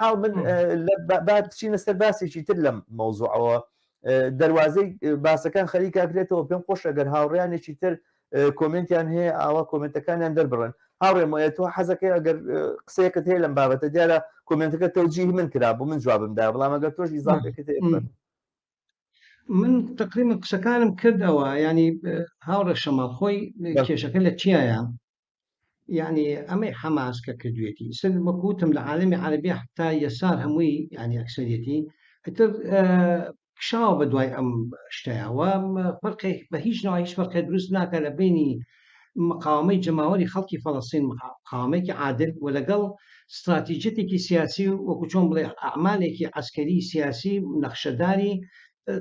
حاڵ من با بچینە سەر باسێکی تر لەم مەوزوعەوە دەروازەی باسەکان خەریکاکرێتەوە پێم خۆشە گەر هاوڕیانێکی تر کۆمنتیان هەیە ئاوا کۆمنتەکانیان دەربڕن هاوڕێ مۆیە تۆ حەزەکەی ئەگەر قسەیەکت هەیە لەم بابەتە دیارە کۆمنتەکە تەوجیهی من کرا بۆ من جوابم دا بەڵام ئەگەر تۆش ئیزافێکت هەیە فەرموو. من تقریبا قسەکانم کردەوە ینی هاوڕێ شەماڵ خۆی کێشەکە لە چیایە یعنی ئەمەی حەماس کە کردوێتی سەر وەکوتم لە عالمی عەربی حتا یەسار هەمووی یعنی ئەکسەریەتی ئیتر کشاوە بە دوای ئەم شتەیە و فەرقێک بە هیچ ناوە هیچ فەرقێک دروست ناکە لە بینی مقاومەی جەماوەری خەڵکی فەڵەستین مقاومەیەکی عادل و لەگەڵ ستراتیجیەتێکی سیاسی و وەکو چۆن بڵێ ئەعمالێکی عەسکەری سیاسی نەخشەداری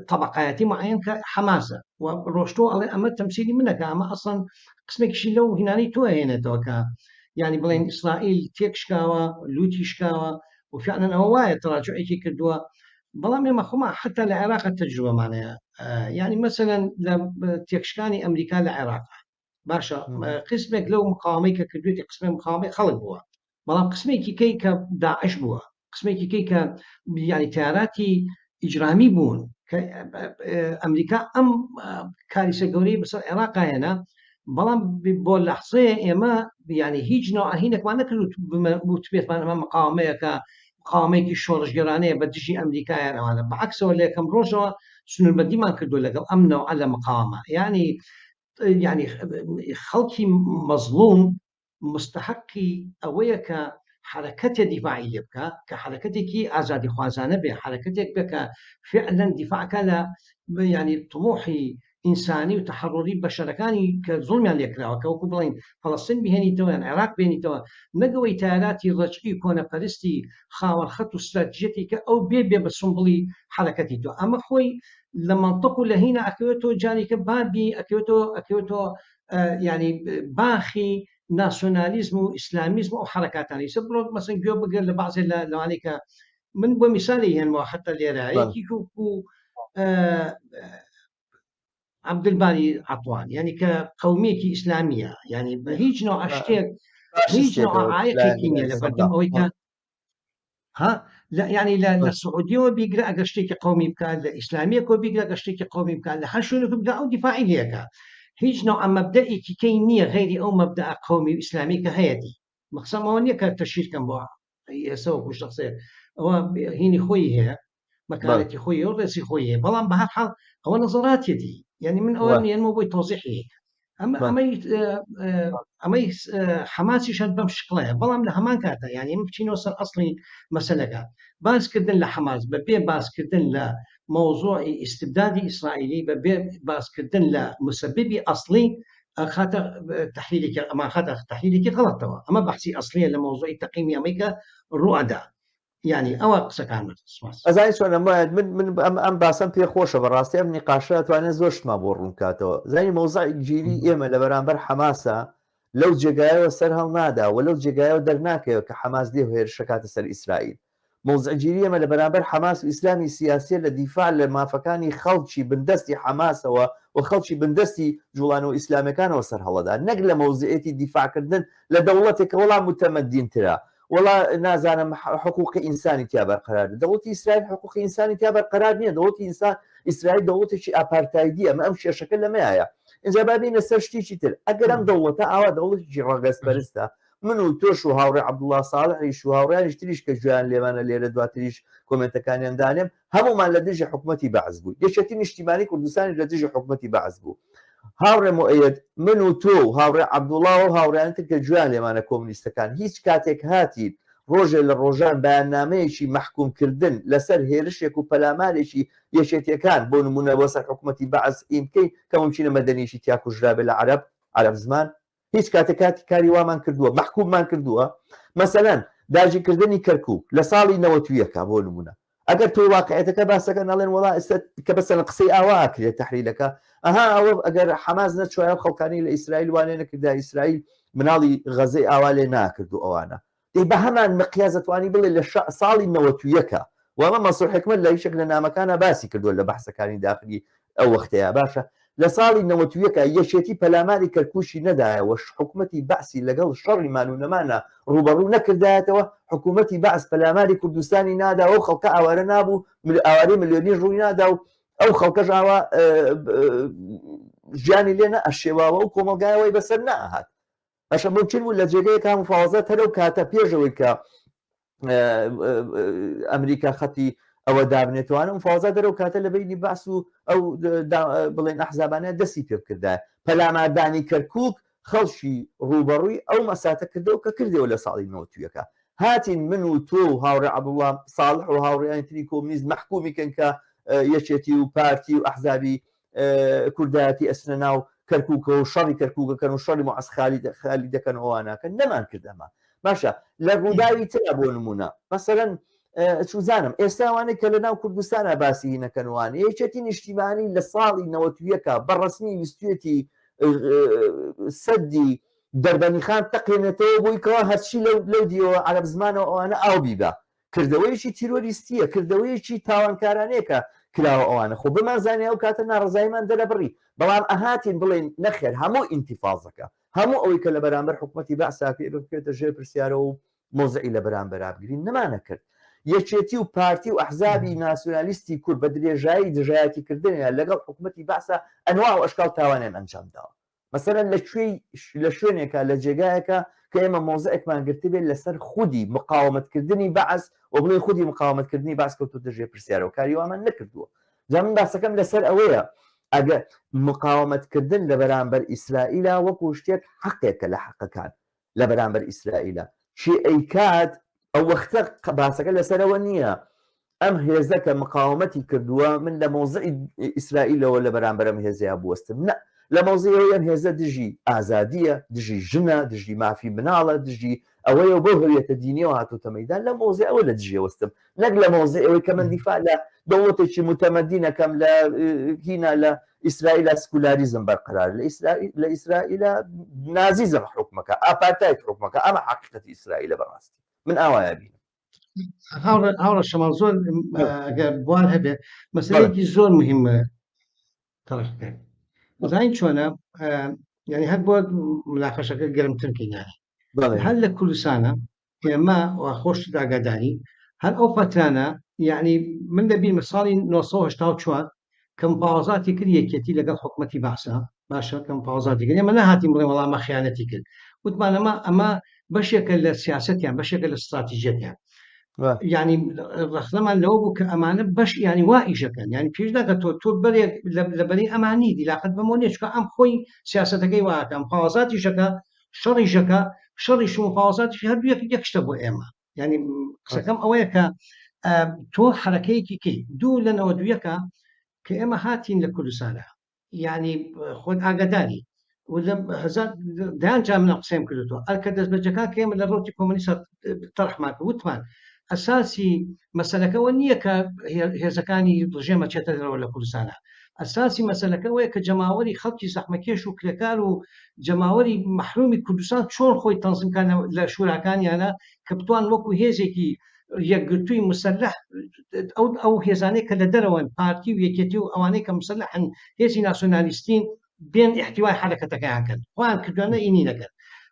تەبەقایەتی معەیەن کە حەماسە و ڕۆشتۆ ئەڵێ ئەمە تەمسیلی منەکە ئەمە ئەسڵەن قسمێکیشی لەو هینانەی تۆ هێنێتەوە کە یعنی بڵێن ئیسرائیل تێک شکاوە لوتی شکاوە و فعلا ئەوە وایە تراجعێکی کردووە بەڵام ئێمە خۆمان حتا لە عێراق تەجروبەمان هەیە یعنی مەسەلەن لە تێکشکانی ئەمریکا لە عێراق باشە قسمێک لەو مقاومەی کە کردوێتی قسمێک مقاومەی خەڵک بووە بەڵام قسمێکی کەی کە داعش بووە قسمێکی کەی کە یعنی تیاراتی ئیجرامی بوون کە ئەمریکا ئەم کاریسە گەورەی بەسەر عێراق هێنا بەڵام بۆ لەحزەیە ئێمە یعنی هیچ نوعهینێکمان نەکرد وتبێتمان ئەمە مقاومەیەکە مقاومەیەکی شۆڕشگێرانەیە بە دژی ئەمریکایان ئەوانە بەعکسەوە لە یەکەم ڕۆژەوە سنووربەندیمان کردو لەگەڵ ئەم نەوعە لە مقاومە یعنی یعنی خەڵکی مەزڵوم مستحقی ئەوەیە کە حرەکەتێ دیفاعی لێ بکە کە حرەکەتێکی ئازادیخوازانە بێ حرەکەتێک بێ کە فعلا دیفاعکە لە ینی طموحی ئینسانی و تەحەڕوری بەشەرەکانی کە زوڵمیان لێکراوە کە وەکو بڵێین فەڵەستین بهێنیتەوە یان عێراق بێنیتەوە نەک ئەوەی تەیاراتی ڕەجعی کۆنەپەرستی خاوەن خەت و ستراتیژیەتی کە ئەو بێ بێ بە سومبڵی حەرەکەتی تۆ ئەمە خۆی لە مەنتق و لە هینا ئەکەوێتەوە جاریکە بابی ئەکەوێتەوە ئەکەوێتەوە ینی باخی ناسیۆنالیزم و ئیسلامیزم و ئەو حەرەکاتانە ئیسە بڕۆ مەسەن گوێ بگرە لە بەعزێ لە لەوانەی کە من بۆ میسالی هێنمەوە حتا لێرە یەکی وەکو عەبدولباری عەتوان یعنی کە قەومیەکی ئیسلامیە یعنی بە هیچ نوع شتێک هیچ نوع عایقێکی نییە لە بەردەم ئەوەی کە ها لە یعنی لە لە سعودیەوە بیگرە ئەگەر شتێکی قومی بکات لە ئیسلامیەکەوە بیگرە ئەگەر شتێکی قومی بکات لە هەر شوێنێک بکات ئەو دیفاعی لێکە هیچ نوع مەبدەئێکی کەی نییە غەیری ئەو مەبدەئ قومی و ئیسلامی کە هەیەتی مەقسەم ئەوە نییە کە تەشهیر کەم بۆ ئێستا وەکو شخصێک ئەوە هینی خۆی هەیە مەکانەتی خۆی و ڕێزی خۆی هەیە بەڵام بە هەر حاڵ ئەوە نەزەراتیەتی یعنی من ئەوە نێنمەوە بۆی تۆزیحی ئەمە ئەمەی ئەمەی حەماسیش هەر بەم شکڵەیە بەڵام لە هەمان کاتە یعنی ئەمە بچینەوە سەر ئەسڵی مەسەلەکە باسکردن لە حەماس بە بێ باسکردن لە مەوزوعی ئیستبدادی ئیسرائیلی بە بێ باسکردن لە مسببی ئەسڵی ئەخاتە تحلیلێکی ئەمان خاتە تحلیلێکی غەڵەتەوە ئەمە بەحسی ئەسڵیە لە مەوزوعی تەقیمی ئەمەی کە ڕوئەدا یعنی ئەوە قسەکان سپاس. ئەزانی چۆنە مایەت من من ئەم ئەم باسەم پێ خۆشە بەڕاستی ئەم نیقاشە توانێت زۆر شتمان بۆ ڕوون کاتەوە زانی مەوزعی گیری ئێمە لە بەرامبەر حەماسە لەو جێگایەوە سەر هەڵنادا و لەو جێگایەوە دەرناکەوێت کە حەماس دێ و هێرشەکاتە سەر ئیسرائیل مەوزعگیری ئێمە لە بەرامبەر حەماس و ئیسلامی سیاسیە لە دیفاع لە مافەکانی خەڵکی بندەستی حەماسەوە و خەڵکی بندەستی جوڵانەوە ئیسلامیەکانەوە سەرهەڵەدا نەک لە مەوزعێتی دیفاعکردن لە دەوڵەتێک کە وەڵا متەمەدینترە وەڵا نازانم حقوقی ئینسانی تیا بەرقەرار دەوڵەتی ئیسرائیل حقوقی ئینسانی تیا بەرقەرار نییە دەوڵەتی ئینسان ئیسرائیل دەوڵەتێکی ئاپارتایدیە ئەمە ئەم کێشەکە لەمەیە ئینجا با بێینە سەر شتێکی تر ئەگەر ئەم دەوڵەتە ئاوا دەوڵەتێکی ڕەگەزپەرستە من و تۆش و هاوڕێ عەبدوڵا ساڵحیش و هاوڕێیانیش تریش کە گوێیان لێمانە لێرە دواتریش کۆمێنتەکانیان دانێم هەموومان لە دژی حکومەتی بەعس بووین یەکێتی نیشتیمانی کوردستانیش لە دژی حکومەتی بەعس بوو هاوڕێ موئەیەد من و تۆ و هاوڕێ عەبدوڵا و هاوڕێیانی تر کە گوێیان لێمانە کۆمنیستەکان هیچ کاتێک هاتین ڕۆژێ لە ڕۆژان بەیاننامەیەکی مەحکوم کردن لەسەر هێرشێک و پەلامارێکی یەکێتیەکان بۆ نمونە بۆ سەر حکومەتی بەعس ئی بکەین کە مومکینە مەدەنیەکی تیا کوژرابێ لە عەرەب عەرەب زمان هیچ کاتێک کاتی کاری وامان کردووە مەحکوممان کردووە مەسەلەن داگیرکردنی کەرکوک لە ساڵی 91 بۆ نمونە ئەگەر تۆ واقعەتەکە باسەکە نەڵێن وڵا ئێستا کە بەسەن قسەی ئاوا ئاکرێت تحلیلەکە ئەها ئەوە ئەگەر حەماس نەچوایە و خەڵکانی لە ئیسرائیل وانێ نەکردا ئیسرائیل مناڵی غەزەی ئاوا لێ ناکرد و ئەوانە دەی بە هەمان مقیاس دەتوانی بڵێ لە ساڵی 91 و ئەمە مەنسوور حکمەت لە یەکێک لە نامەکانە باسی کردووە لە بەحسەکانی داخلی ئەو وەختەیە باشە. لە ساڵی 91 یەکێتی پەلاماری کەرکوکی نەدایەوە حکومەتی بەعسی لەگەڵ شەڕی مان و نەمانە ڕووبەڕوو نەکردایەتەوە حکوومەتی بەعس پەلاماری کوردستانی نادا و خەڵکە ئاوارە نابوو ئاوارەی ملیۆنیش ڕووی نادا و ئەو خەڵکەش ئاوا ژیانی لێ نەئەشێواوە و کۆمەڵگایەوەی بەسەر نەئەهات. باشە ممکن بوو لە جێگەیەکا مفاوەزات هەر ئەو کاتە پێشەوەی کە ئەمریکا خەتی ئەوە دابنێتوانە مفاوەزات هەر ئەو کاتە لە بینی بەعس و ئەو بڵێن ئەحزابانە دەستی پێ بکردایە. پەلاماردانی کەرکووک خەڵکی ڕووبەڕووی ئەو مەساتە کردەوە کە کردەوە لە ساڵی 91 هاتین من و تۆ و هاوڕێ عەبدوڵڵا ساڵح و هاوڕێیانی تری کۆمنیست مەحکومی کەن کە یەکێتی و پارتی و ئەحزابی کوردایەتی ئەچنە ناو کەرکووکەوە و شەڕی کەرکووکەکەن و شەڕی معەز خالی دەکەن و ئەواناکەن نەمان کرد ئەمە باشە لە ڕووداوی ترا بۆ نمونە مەسەلەن چوزانم ئێستا ئەوانەی کە لە ناو کوردستانە باسی هینەکەن وانە یەکێتی نیشتیمانی لە ساڵی 91 بە ڕەسمی ویستویەتی سەدی دەربەنیخان تەقێنێتەوە بۆی کەوا هەرچی لەو دیوە عەرەب زمانەوە ئەوانە ئاو بیبا کردەوەیەکی تیرۆریستییە، کردەوەیەکی تاوانکارانەیە کە کراوە ئەوانە، خۆ بمانزانیایە ئەو کاتە ناڕەزاییمان دەرەبڕی، بەڵام ئەهاتین بڵێین نەخێر هەموو ئینتیفازەکە، هەموو ئەوەی کە لە بەرامبەر حکومەتی بەعسا کرێ بکرێتە ژێر پرسیارەوە و مەوزعی لە بەرامبەرا بگرین، نەمانەکرد. یەکێتی و پارتی و ئەحزابی ناسیۆنالیستی کورد بە درێژایی دژایەتیکردنیان لەگەڵ حکومەتی بەعسا ئەنواع و ئەشکاڵ تاوانیان ئەنجام داوە. مەسەلەن لە کوێی لە شوێنێکا لە جێگایەکا کە ئێمە مەوزعێکمان گرتبێت لەسەر خودی مقاومەتکردنی بەعس و بڵێین خودی مقاومەتکردنی بەعس کەوتۆتە ژێر پرسیارەوە کاری وامان نەکردووە جا من باسەکەم لەسەر ئەوەیە ئەگەر مقاومەتکردن لە بەرامبەر ئیسرائیلا وەکو شتێک حەقێکە لە حەقەکان لە بەرامبەر ئیسرائیلە کێ ئەیکات ئەو وەختە باسەکە لەسەرەوە نییە ئەم هێزە کە مقاومەتی کردووە من لە مەوزعی ئیسرائیلەوە لە بەرامبەر ئەم هێزەیا بوەستم نە لە مەوزعی ئەوەی ئەم هێزە دژی ئازادیە دژی ژنە دژی مافی مناڵە دژی ئەوەیە و بەو هەویەتە دینیەوە هاتۆتە مەیدان لە مەوزعی ئەوە لە دژی وەستم نەک لە مەوزعی ئەوەی کە من دیفاع لە دەوڵەتێکی متەمەدینەکەم لە هینا لە ئیسرائیلا سکولاریزم بەرقەرار لە ئیسرائیل لە ئیسرائیلا نازیزم حکومەکە ئاپارتایت حکومەکە ئەمە حقیقەتی ئیسرائیلە بەڕاستی من ئاوایە بینم. هاوڕێ شەماڵ زۆر ئەگەر بوار هەبێ مەسەلەیەکی زۆر مهمە تەرح بکەین زانین چۆنە یعنی هەر بۆ مناقەشەکە گەرمتر کەین یعنی هەر لە کوردستانە ئێمە و خۆشت ئاگاداری هەر ئەو فەترانە یعنی من لەبیرمە ساڵی 1984 کە مفاوەزاتی کرد یەکێتی لەگەڵ حکومەتی بەعسا باشە کە مفاوەزاتی کرد ئێمە نەهاتین بڵێن وەڵا ئەمە خیانەتی کرد وتمان ئەمە ئەمە بەشێکە لە سیاسەتیان بەشێکە لە استراتیژیەتیان یعنی ڕەخنەمان لەوە بوو کە ئەمانە بەش ینی وا ئیشەکەن ینی پێش ناکە تۆ تۆ بەرێک لە بەری ئەمانی دیلاقەت بەمۆ نیە چونکە ئەم خۆی سیاسەتەکەی واکە مفاوەزاتیشەکە شەڕیشەکە شەڕیش و مفاوەزاتیش هەردوو یەک یەک شتە بۆ ئێمە یعنی قسەکەم ئەوەیە کە تۆ حرەکەیەکی کەی دوو لە نەوە دوویەکە کە ئێمە هاتین لە کوردستانە یعنی خۆت ئاگاداری هزار دەیان جار من قسەیم کردووە ئەرکە دەستبەجەکان کە ئێمە لە ڕەوتی کۆمۆنیست تەرحمان کرد وتمان ئەساسی مەسەلەکەەوە نییە کە هێزەکانی ڕژێمە چێتە دەرەوە لە کوردستانە ئەساسی مەسەلەکە ئەوەیە کە جەماوەری خەڵکی زەحمەکێش و کرێکار و جەماوەری مەحرومی کوردستان چۆن خۆی تەنزیم کات لە شوراکانیانە کە بتوان وەکو هێزێکی یەکگرتووی مسەلح ئەو ئەو هێزانەی کە لە دەرەوەن پارتی و یەکێتی و ئەوانەی کە مسەلحن هێزی ناسیۆنالیستین بێن ئیحتیوای حەرەکەتەکەیان کەن خۆیان کردوانە ئینی نەکەن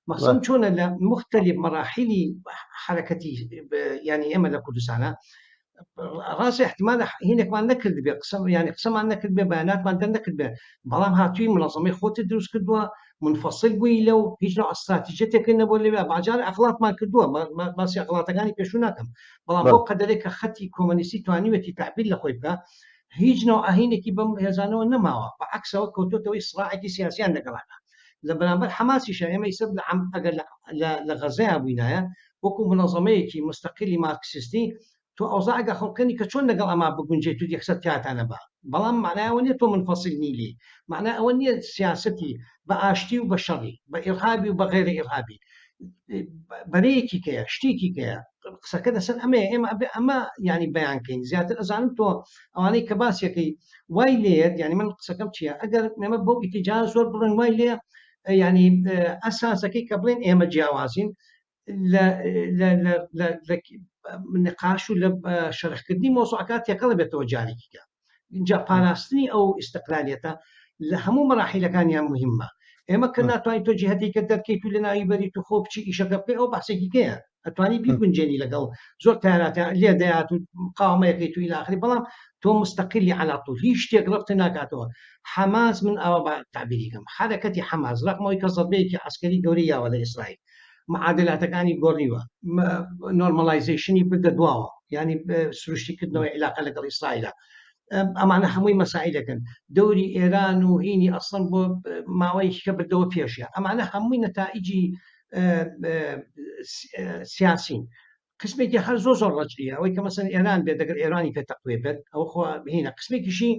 مەخصم چۆنە لە مختلف مەراحیلی حەرەکەتی ینی ئێمە لە کوردستانە ڕاستە احتمال هینێکمان نەکرد بێ قسە یعنی قسەمان نەکرد بێ بەیاناتمان دەر نەکرد بێ بەڵام هاتووی منەظەمەی خۆتت دروست کردووە منفصل بووی لەو هیچ نوع استراتیژیەتێک نەبوو لەوێ باجار ئەخلاقمان کردووە باسی ئەخلاقەکانی پێشوو ناکەم بەڵام بۆ قەدەرێک کە خەتی کۆمەنیستی توانیوێتی تعبیر لە خۆی بکە هیچ نوع ئاهینێکی بەم هێزانەوە نەماوە بە عکسەوە کەوتۆتەوەی سڕاعێکی سیاسیان لەگەڵاکە لە بەرامبەر حەماسیشە ئێمە ئیسە ئەگەر لە غەزەیا بووینایە وەکو منەزەمەیەکی مستەقیلی مارکسیستی تۆ ئەوزاعەکە خڵقێنی کە چۆن لەگەڵ ئەما بگونجێیت و یەکسەر تیاتانە با بەڵام معنای ئەوە نیە تۆ منفەسیل نی لێی معنای ئەوە نیە سیاسەتی بە ئاشتی و بە شەڕی بە ئیرهابی و بە غەیرە ئیرهابی بەرەیەکی کەیە شتێکی کەیە قسەکە لەسەر ئەمەیە ئێمە ئەبێ ئەمە ینی بەیان کەین زیاتر ئەزانم تۆ ئەوانەی کە باسیەکەی وای لێت یعنی من قسەکەم چییە ئەگەر ئێمە بەو ئیتیجا زۆر بڵێن وای لێ ینی ئەساسەکەی کە بڵێن ئێمە جیاوازین لە نقاش و لە شەرحکردنی مۆزوعەکە تێکەڵ بێتەوە جارێکیکە اینجا پاراستنی ئەو ئیسیقلالیەتە. لە هەموو مەراحیلەکانیان مهمە ئێمە کە ناتوانانی تۆ جهتێکە دەرکەیت و لە ناوی بەریت و خۆ بچی ئیشەکە بکەی ئەو بەحسێکی کەیە ئەتوانی بیگونجێنی لەگەڵ زۆر تاراتە لێ دەیات و قاومەیەکەی تو ئیلاخری بەڵام تۆ مستەقلی عەلا طول هیچ شتێک ڕەبت ناکاتەوە حەماس من ئاوا با تعبیری کەم حەرەکەتی حەماس ڕەغمەوەی کە زەربەیەکی عەسکەری گەورەی یاوە لە ئیسرائیل معادلاتەکانی گۆڕیوە normalization ی بردە دواوە یعنی سروشتی کردنەوەی عیلاقە لەگەڵ ئیسرائیلە ئەمانە هەمووی مەسائلەکەن دەوری ئێران و هینی ئەسڵەن بۆ ماوەیەکی کە بردەوە پێشە ئەمانە هەمووی نەتائیجی سیاسین قسمێکی هەر زۆر زۆر ڕەجعیە ئەوەی کە مەسەن ئێران بێت دەگەر ئێرانی پێ تەقوێ بێت ئەوە خۆ هینە قسمێکیشی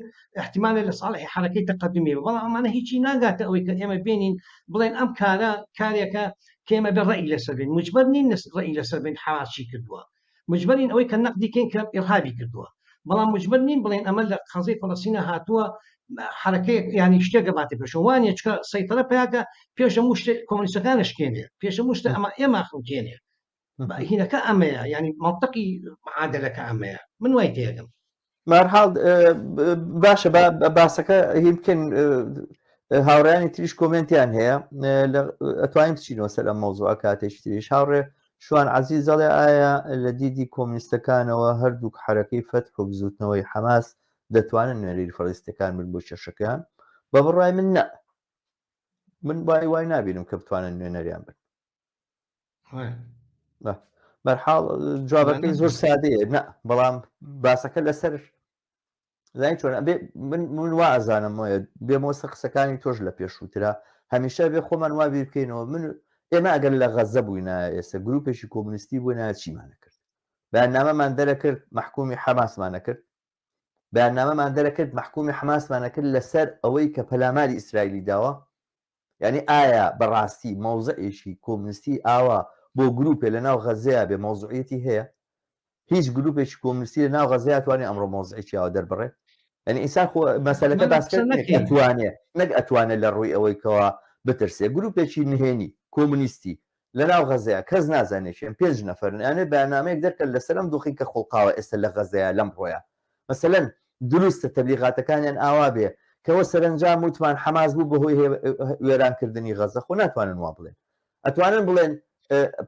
احتمالە لە ساڵحی حرەکەی تەقدمی بەڵام ئەمانە هیچی ناگاتە ئەوەی کە ئێمە بێنین بڵێن ئەم کارە کارێکە کە ئێمە بێ ڕەئی لەسەر بین مجبەر نین ڕەئی لەسەر بین حەماس چی کردووە مجبەرین ئەوەی کە نەقدی کەین کە ئیرهابی کردووە بەڵام مجبەر نین بڵێن ئەمە لە قەزەی فەڵەستینە هاتووە حرەکەیەک ینی شتێکە باتە پێشەوە وانە چکە سەیتەرە پیاکە پێش هەموو شتێک کۆمۆنیستەکان شکێنێ پێش هەموو شتە ئەمە ئێمە خڵکێنێ هینەکە ئەمەیە ینی مەنتقی معادلەکە ئەمەیە من وای تێگەم مارحاڵ باشە باسەکە هی بکەن هاوڕیانی تریش کۆمنتیان هەیە ئەتوانین بچینەوە سەر ئەم مەوزوعە کاتێکی تریش هاوڕێ شوان عزیز دەڵێ ئایا لە دیدی کۆمنیستەکانەوە هەردووک حرەکەی فەتح و بزوتنەوەی حەماس دەتوانن نوێنەری فەڵیستەکان بن بۆ کێشەکەیان بە بڕای من نە من وای وای نابینم کە بتوانن نوێنەریان بن بەرحاڵ جوابەکەی زۆر سادەیە نە بەڵام باسەکە لەسەر زانی چۆن بێ من من وا ئەزانم وایە بێمەوە سەر قسەکانی تۆش لە پێشووترا هەمیشە بێ خۆمان وا بیر بکەینەوە من ئێمە ئەگەر لە غەزە بووینە ئێستا گروپێکی کۆمونیستی بووینە چیمانە کرد بەیاننامەمان دەرەکرد مەحکومی حەماسمانە کرد بەیاننامەمان دەرەکرد مەحکومی حەماسمانە کرد لەسەر ئەوەی کە پەلاماری ئیسرائیلی داوە یانی ئایا بەڕاستی مەوزعێکی کۆمنستی ئاوا بۆ گروپێ لە ناو غەزەیا بێ مەوزوعیەتی هەیە؟ هیچ گروپێکی کۆمنستی لە ناو غەزەیا توانێ ئەمڕۆ مەوزعێکی ئاوا دەربڕێ؟ یعنی ئینسان خۆ مەسەلەکە باسکرد ئەتوانێ نەک ئەتوانێت لە ڕووی ئەوەی کەوا بترسێ گروپێکی نهێنی کۆمنیستی لە ناو غەزەیا کەس نازانێ کێن پێنج نەفەرن ئەیانەوێ بەیاننامەیەک دەرکەن لەسەر ئەم دۆخەی کە خوڵقاوە ئێستا لە غەزەیا لەم ڕۆیا مەسەلەن دروستە تەبلیغاتەکانیان ئاوا بێ کەوە سەرەنجام وتمان حەماس بوو بەهۆی وێرانکردنی غەزە خۆ ناتوانن وا بڵێن ئەتوانن بڵێن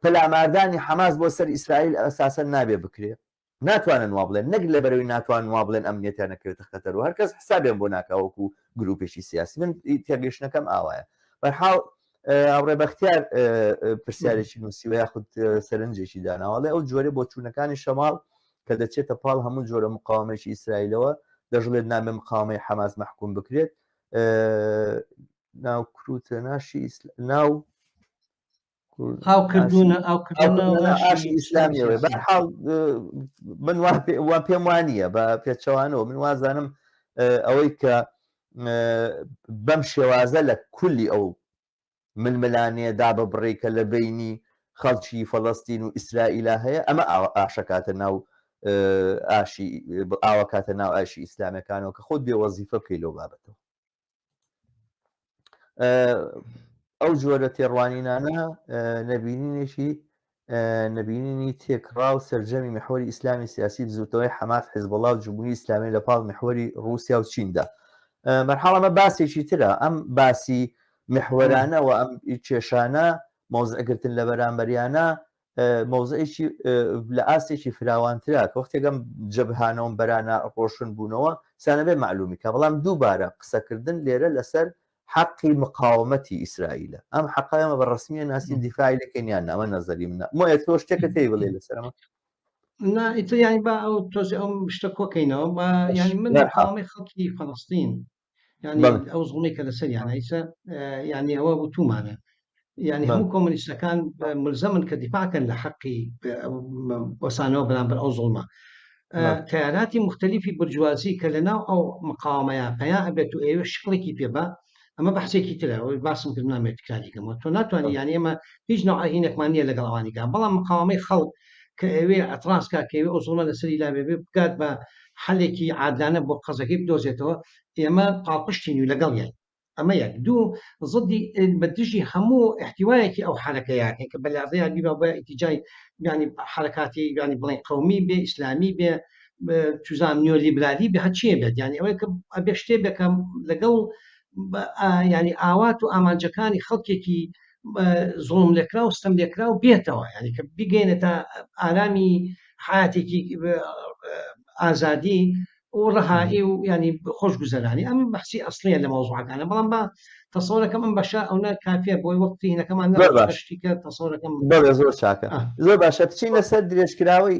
پەلاماردانی حەماس بۆ سەر ئیسرائیل ئەساسەن نابێ بکرێ ناتوانن وا بڵێن نەک لەبەرەوەی ناتوانن وا بڵێن ئەمنیەتیان نەکەوێتە خەتەر و هەرکەس حسابیان بۆ ناکا وەکو گروپێکی سیاسی من تێگەیشتنەکەم ئاوایە بەرحاڵ هاوڕێ بەختیار پرسیارێکی نووسیوە یاخود سەرنجێکی داناوەڵێ ئەو جۆرە بۆچوونەکانی شەماڵ کە دەچێتە پاڵ هەموو جۆرە مقاومەیەکی ئیسرائیلەوە دەژڵێت نابێ مقاومەی حەماس مەحکوم بکرێت ناو کروتە ناشی ناو ئاشی ئیسلامیەوە بەرحاڵ من وا پێم وانە بە پێچەوانەوە من وازانم ئەوەی کە بەم شێوازە لە کولی ئەو ململانێ داببڕی کە لە بینی خەڵکی فەلەستین و ئیسرائیلا هەیە ئەمە ئاشەکاتە ناو ئاشی ئاوەکاتە ناو ئاشی ئیسلامەکانەوە کە خۆت بێ وەزیفە بکەی لەو بابەتەوە ئەو جۆرە تێڕوانینانە نەبینینێکی نەبینینی تێکڕا و سەرجەمی محوەری ئیسلامی سیاسی بزوتەوەی حەماس حزبڵا و جمهوری ئیسلامی لە پاڵ محوەری رووسیا و چیندا مەرحاڵ ئەمە باسێکی ترە ئەم باسی محوەرانە و ئەم کێشانە مۆزعگرتن لە بەرامبەریانە مەوزعێکی لە ئاستێکی فراوانترا کە وەختێک ئەم جەبهانەوەم بەرانە ڕۆشن بوونەوە سانەبێ معلومی کە بەڵام دووبارە قسەکردن لێرە لەسەر حەقی مقاومەتی ئیسرائیلە ئەم حەقە ئێمە بە ڕسمیە ناسی دیفاعی لەکەین یان ئەمە نەزەری منە مۆیە تۆ شتێکە تێی بڵێ لەسەر ئەمە نا ئیتر یانی با ئەو تۆزێ ئەو شتە کۆکەینەوە با یانی من مقاومەی خەڵکی فەڵەستین یعنی ئەو زوڵمەی کە لەسەریانە ئیسە یعنی ئەوە وتومانە یعنی هەموو کۆمۆنیستەکان ملزەمن کە دیفاعکەن لە حەقی وەسانەوە بەرامبەر ئەو زوڵمە تەیاراتی مختلفی برجوازی کە لە ناو ئەو مقاومەیە پیا ئەبێت و ئێوە شکڵێکی پێ بە ئەمە بەحسێکی ترە ئەوەی باسم کرد نامێت تکراری کەمەوە تۆ ناتوانانی یعنی ئێمە هیچ نوعهینێکمان نییە لەگەڵ ئەوانیکە بەڵام مقاومەی خەڵک کە ئەوێ ئەتراس کا کە ئەوێ ئەو زوڵمە لەسەری لابێ بێ بگات بە حەلێکی عادلانە بۆ قەزەکەی بدۆزێتەوە ئێمە پاڵپشتین و لەگەڵیان ئەمە یەک دوو زدی بە دژی هەموو احتیوایەکی ئەو حرەکەیە کە بەلاڕێیا بیبا بە ئیتیجای ینی حرەکاتی ینی بڵێن قومی بێ ئیسلامی بێ چوزان نیۆلیبرالی بێ هەرچیە بێت یعنی ئەوەی کە ئەبێ شتێ بێ کە لەگەڵ ینی ئاوات و ئامانجەکانی خەڵکێکی زوڵم لێکراو و ستەم لێکراو بێتەوە ینی کە بیگەینە تا ئارامی حیاتێکی ئازادی و ڕەهایی و ینی خۆشگوزەرانی ئەم بەحسی ئەسڵیە لە مەوزوعەکانە بەڵام بە تەسەورەکەم ئەم بەشە ئەو نە کافیە بۆی وەختی هینەکەمان زۆر باش. شتی کە تەسەورەکەم بەڵێ زۆر چاکە آه. زۆر باشە بچینە سەر درێژکراوەی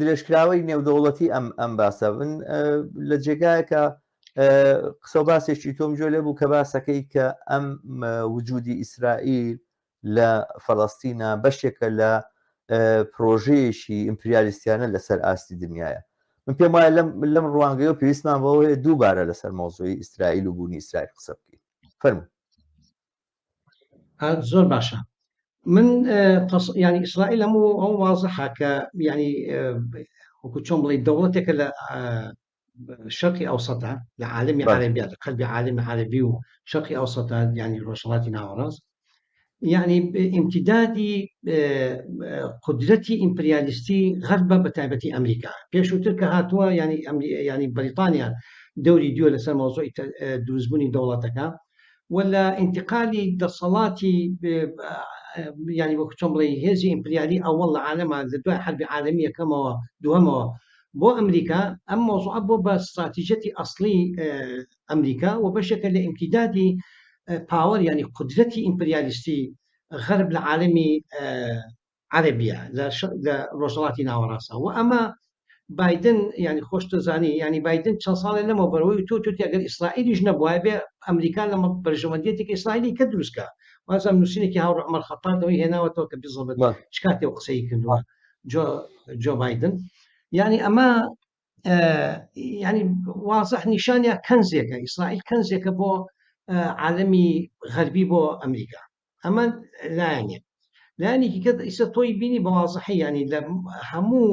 درێژکراوەی نێودەوڵەتی ئەم ئەم باسە من لە جێگایەکە قسە و باسێکی تۆم گوێ لێ بوو کە باسەکەی کە ئەم وجودی ئیسرائیل لە فەڵەستینە بەشێکە لە پرۆژەیەکی ئیمپریالیستیانە لەسەر ئاستی دنیاە من پێم وایە لەم لەم ڕوانگەیەوە پێویستمان بەوە هەیە دووبارە لەسەر مەوزوعی ئیسرائیل و بوونی ئیسرائیل قسە بکەین فەرموو. زۆر باشە من ینی ئیسرائیل هەموو ئەو وازحە کە ینی وەکو چۆن بڵێ دەوڵەتێکە لە شەرقی ئەوسەتە لە عالمی عەرەبیە لە قەلبی عالمی عەرەبی و شەرقی ئەوسەتە یعنی ڕۆژهەڵاتی ناوەڕاست یعنی ئیمتیدادی قودرەتی ئیمپریالیستی غەربە بە تایبەتی ئەمریکا پێشووتر کە هاتووە ینی ینی بەریتانیا دەوری دووە لەسەر مەوزوعی دروستبوونی دەوڵەتەکە و لە ئینتقالی دەسەڵاتی ینی وەکو چۆن بڵێ هێزی ئیمپریالی ئەوەڵ لە عالەمە لە دوای حەربی عالەمی یەکەمەوە دووەمەوە بۆ ئەمریکا ئەم مەوزوعە بۆ بە ستراتیژیەتی ئەسڵی ئەمریکا و بەشێکە لە ئیمتیدادی power ینی قودرەتی ئیمپریالیستی غەرب لە عالەمی عەرەبیە لە ڕۆژهەڵاتی ناوەڕاستە و ئەمە بایدن ینی خۆش دەزانی ینی بایدن چەند ساڵێ لەمەوە بەرەوەی تۆ توتی ئەگەر ئیسرائیلیش نەبوایە بێ ئەمریکا لە بەرژەوەندیەتێک ئیسرائیلی کە دروستکە وازم نووسینێکی هاوڕ عمر خەتابەوەی هێناوەتەوە کە بزڵبت چ کاتێ و قسەی کردووە جۆ جۆ بایدن یعنی ئەمە ینی وازح نیشانیا کەنزێکە ئیسرائیل کەنزێکە بۆ عالەمی غەربی بۆ ئەمریکا ئەمە لایەنێک لایەنێکی کە ئیسە تۆی بینی بە وازحی ینی لە هەموو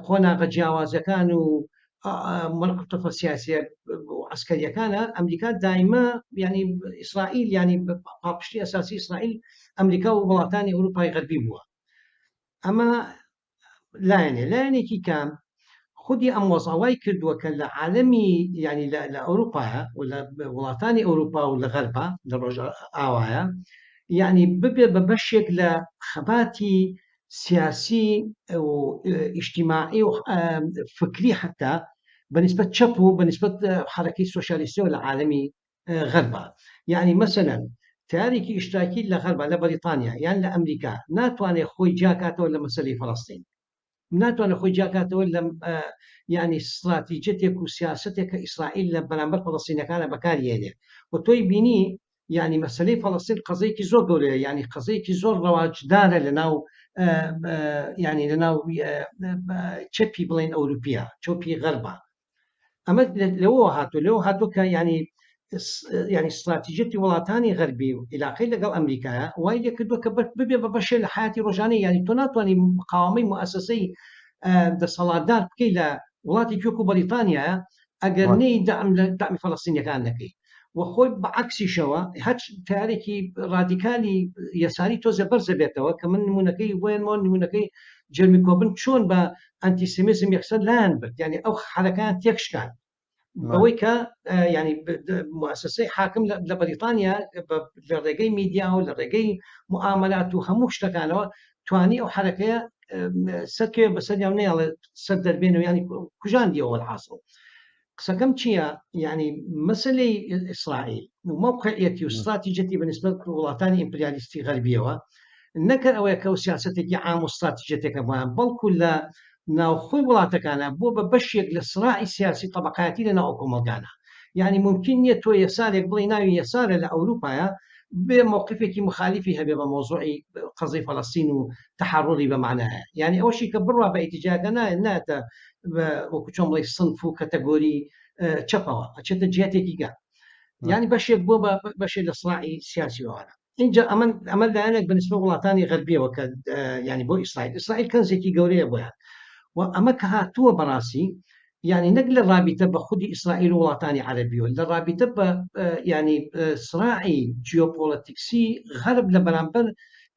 قۆناغە جیاوازەکان و منعطفە سیاسیە عسکەریەکانە ئەمریکا دایمە ینی ئیسرائیل ینی پاڵپشتی ئەساسی ئیسرائیل ئەمریکا و وڵاتانی ئەوروپای غەربی بووە ئەمە لایەنێ لایەنێکی کە خودی ئەم وەزعە وای کردووە کە لە عالەمی یعنی لە ئەوروپایە و لە وڵاتانی ئەوروپا و لە غەربا لە ڕۆژئاوایە یعنی ببێ بە بەشێک لە خەباتی سیاسی و ئیجتیماعی و فکری حتا بەنسبەت چەپ و بەنسبەت حرەکەی سۆسیالیستیەوە لە عالەمی غەربا یعنی مەسەلەن تیارێکی ئیشتراکی لە غەربا لە بەریتانیا یان لە ئەمریکا ناتوانێت خۆی جیاکاتەوە لە مەسەلەی فەڵەستین ناتوانێت خۆی جیاکاتەوە لە یعنی استراتیجەتێک و سیاستێک کە ئیسرائیل لە بەرامبەر فەڵەستینەکانە بەکارهێنێ و تۆی بینی یعنی مەسەلەی فەڵەستین قەزەیەکی زۆر گەورەیە یعنی قەزەیەکی زۆر ڕەواجدارە لە ناو یعنی لە ناو چەپی بڵێن ئەوروپیە چۆپی غەربە ئەمە لەوەوە هاتوو لەوە هاتوو کە ینی ینی استراتیژیەتی وڵاتانی غەربی و عیلاقەی لەگەڵ ئەمریکایە وای لێکردووە کە ببێ بە بەشێ لە حیاتی ڕۆژانەی ینی تۆ ناتوانانی مقاومەی موئەسەسەی دەسەڵاتدار بکەی لە وڵاتێکی وەکو بەریتانیا ئەگەر نەی دەعم لە دەعمی فەلەستینیەکان نەکەی و خۆی بە عەکسیشەوە هەچ تیارێکی ڕادیکالی یەساری تۆزێ بەرزە بێتەوە کە من نمونەکەی بۆیەنمەوە نمونەکەی جێرمی کۆبن چۆن بە ئەنتیسیمیزم یەکسەر لایان برد یعنی ئەو حرەکان تێکشکان بەوەی کە ینی موسسەی حاکم لە بەریتانیا لە ڕێگەی میدیا و لە ڕێگەی معاملات و هەموو شتەکانەوە توانی ئەو حرەکەیە سەرکەوێ بەسەریان نەیاڵێ سەر دەربێن و ینی کوژاندیەوە حاصل قسەکەم چییە یعنی مەسلەی ئیسرائیل و مەوقعیەتی و استراتیجەتی بەنسبەت وڵاتانی ئیمپریالیستی غەربیەوە نەکەر ئەوەیە کە ئەو سیاسەتێکی عام و استراتیجەتێکە بۆیان بەڵکو لە ناوخۆی وڵاتەکانە بۆ بە بەشێک لە سراعی سیاسی طبقاتی لە ناو کۆمەڵگانە یعنی ممکن نییە تۆ یەسارێک بڵێ ناوی یەسارە لە ئەوروپایە بێ موقفێکی مخالیفی هەبێ بە مۆزوعی قەزەی فەلەستین و تەحەڕوری بە معنایە یعنی ئەوەشی کە بڕوا بە ئیتیجاکە نایەتە وەکو چۆن بڵێ سنف و کەتەگۆری چەپەوە ئەچێتە جیاتێکی گە یعنی بەشێک بۆ بە بەشێک لە سراعی سیاسیەوەە اینجا ئەمە ئەمە لایەنێک بەنسبە وڵاتانی غەربیەوە کە ینی بۆ ئیسرائیل ئیسرائیل کەنزێکی گەورەیە بۆیان و ئەمە کە هاتووە بەڕاستی یانی نەک لە ڕابیتە بە خودی ئیسرائیل و وڵاتانی عەرەبیەوە، لە ڕابیتە بە یانی سراعی جیۆپۆڵەتیکسی غەرب لە بەرامبەر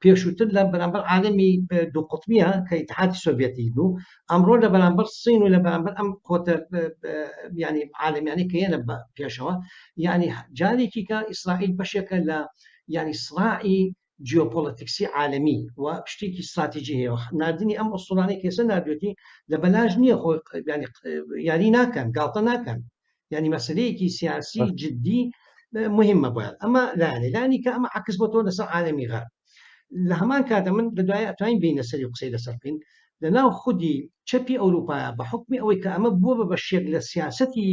پێشووتر لە بەرامبەر عالەمی دوو قوتبیە کە ئیتحادی سۆڤیەتی بوو ئەمڕۆ لە بەرامبەر سین و لە بەرامبەر ئەم قوتە یعنی عالەمیانی کە یەنە پێشەوە یعنی جارێکی کە ئیسرائیل بەشێکە لە یعنی سراعی جیۆپۆڵەتیکسی عالەمی و شتێکی ستراتیجی هەیە ناردنی ئەم ئوسڵانەی کە ئێستا ناردوێتی لە بەلاش نییە خۆ یعنی یاری ناکەن گاڵتە ناکەن یعنی مەسلەیەکی سیاسی جدی مهمە بۆیان ئەمە لایەنی لانی کە ئەمە عکس بۆ تۆ لەسەر عالەمی غەرب لە هەمان کاتە من لە دوای ئەتوانین بینە سەری قسەی لەسەر بکەین لە ناو خودی چەپی ئەوروپایە بە حکمی ئەوەی کە ئەمە بووە بە بەشێک لە سیاسەتی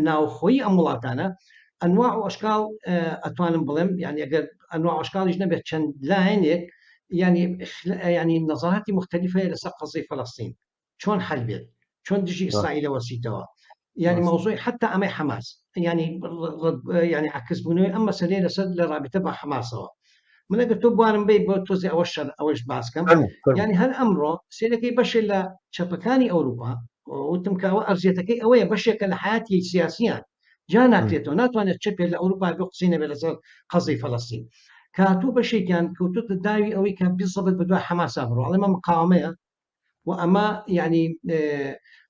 ناوخۆیی ئەم وڵاتانە ئەنواع و ئەشکال ئەتوانم بڵێم یعنی ئەگەر ئەنواع ئەشکالیش نەبێت چەند لایەنێک ینی ینی نەزاراتی مختلف هەیە لەسەر قەزیەی فەلەستین چۆن حل بێت چۆن دژی ئیسرائیلە وەسیتەوە یعنی مەوزوعی حتا ئەمەی حەماس ینی ینی عکس بوونەوەی ئەم مەسلەیە لەسەر لە رابطە بە حەماسەوە من ئەگەر تۆ بوارم بی بۆ تۆزی ئەوە شەر ئەوەش باسکەم ینی هەر ئەمڕۆ سێرەکەی بەشێ لە چەپەکانی ئەوروپا وتم کە ئەوە ئەرزیەتەکەی ئەوەیە بەشێکە لە حیاتی سیاسیان جا ناکرێتەوە ناتوانێت چەپێ لە ئەوروپا بۆ قسەی نەبێت لەسەر قەزی فەلەستین کاتوو بەشێکیان کەوتوتە داوی ئەوەی کە بزەبت بە دوای حەماسا بڕۆ ئەڵێ مە مقاومەیە و ئەمە یعنی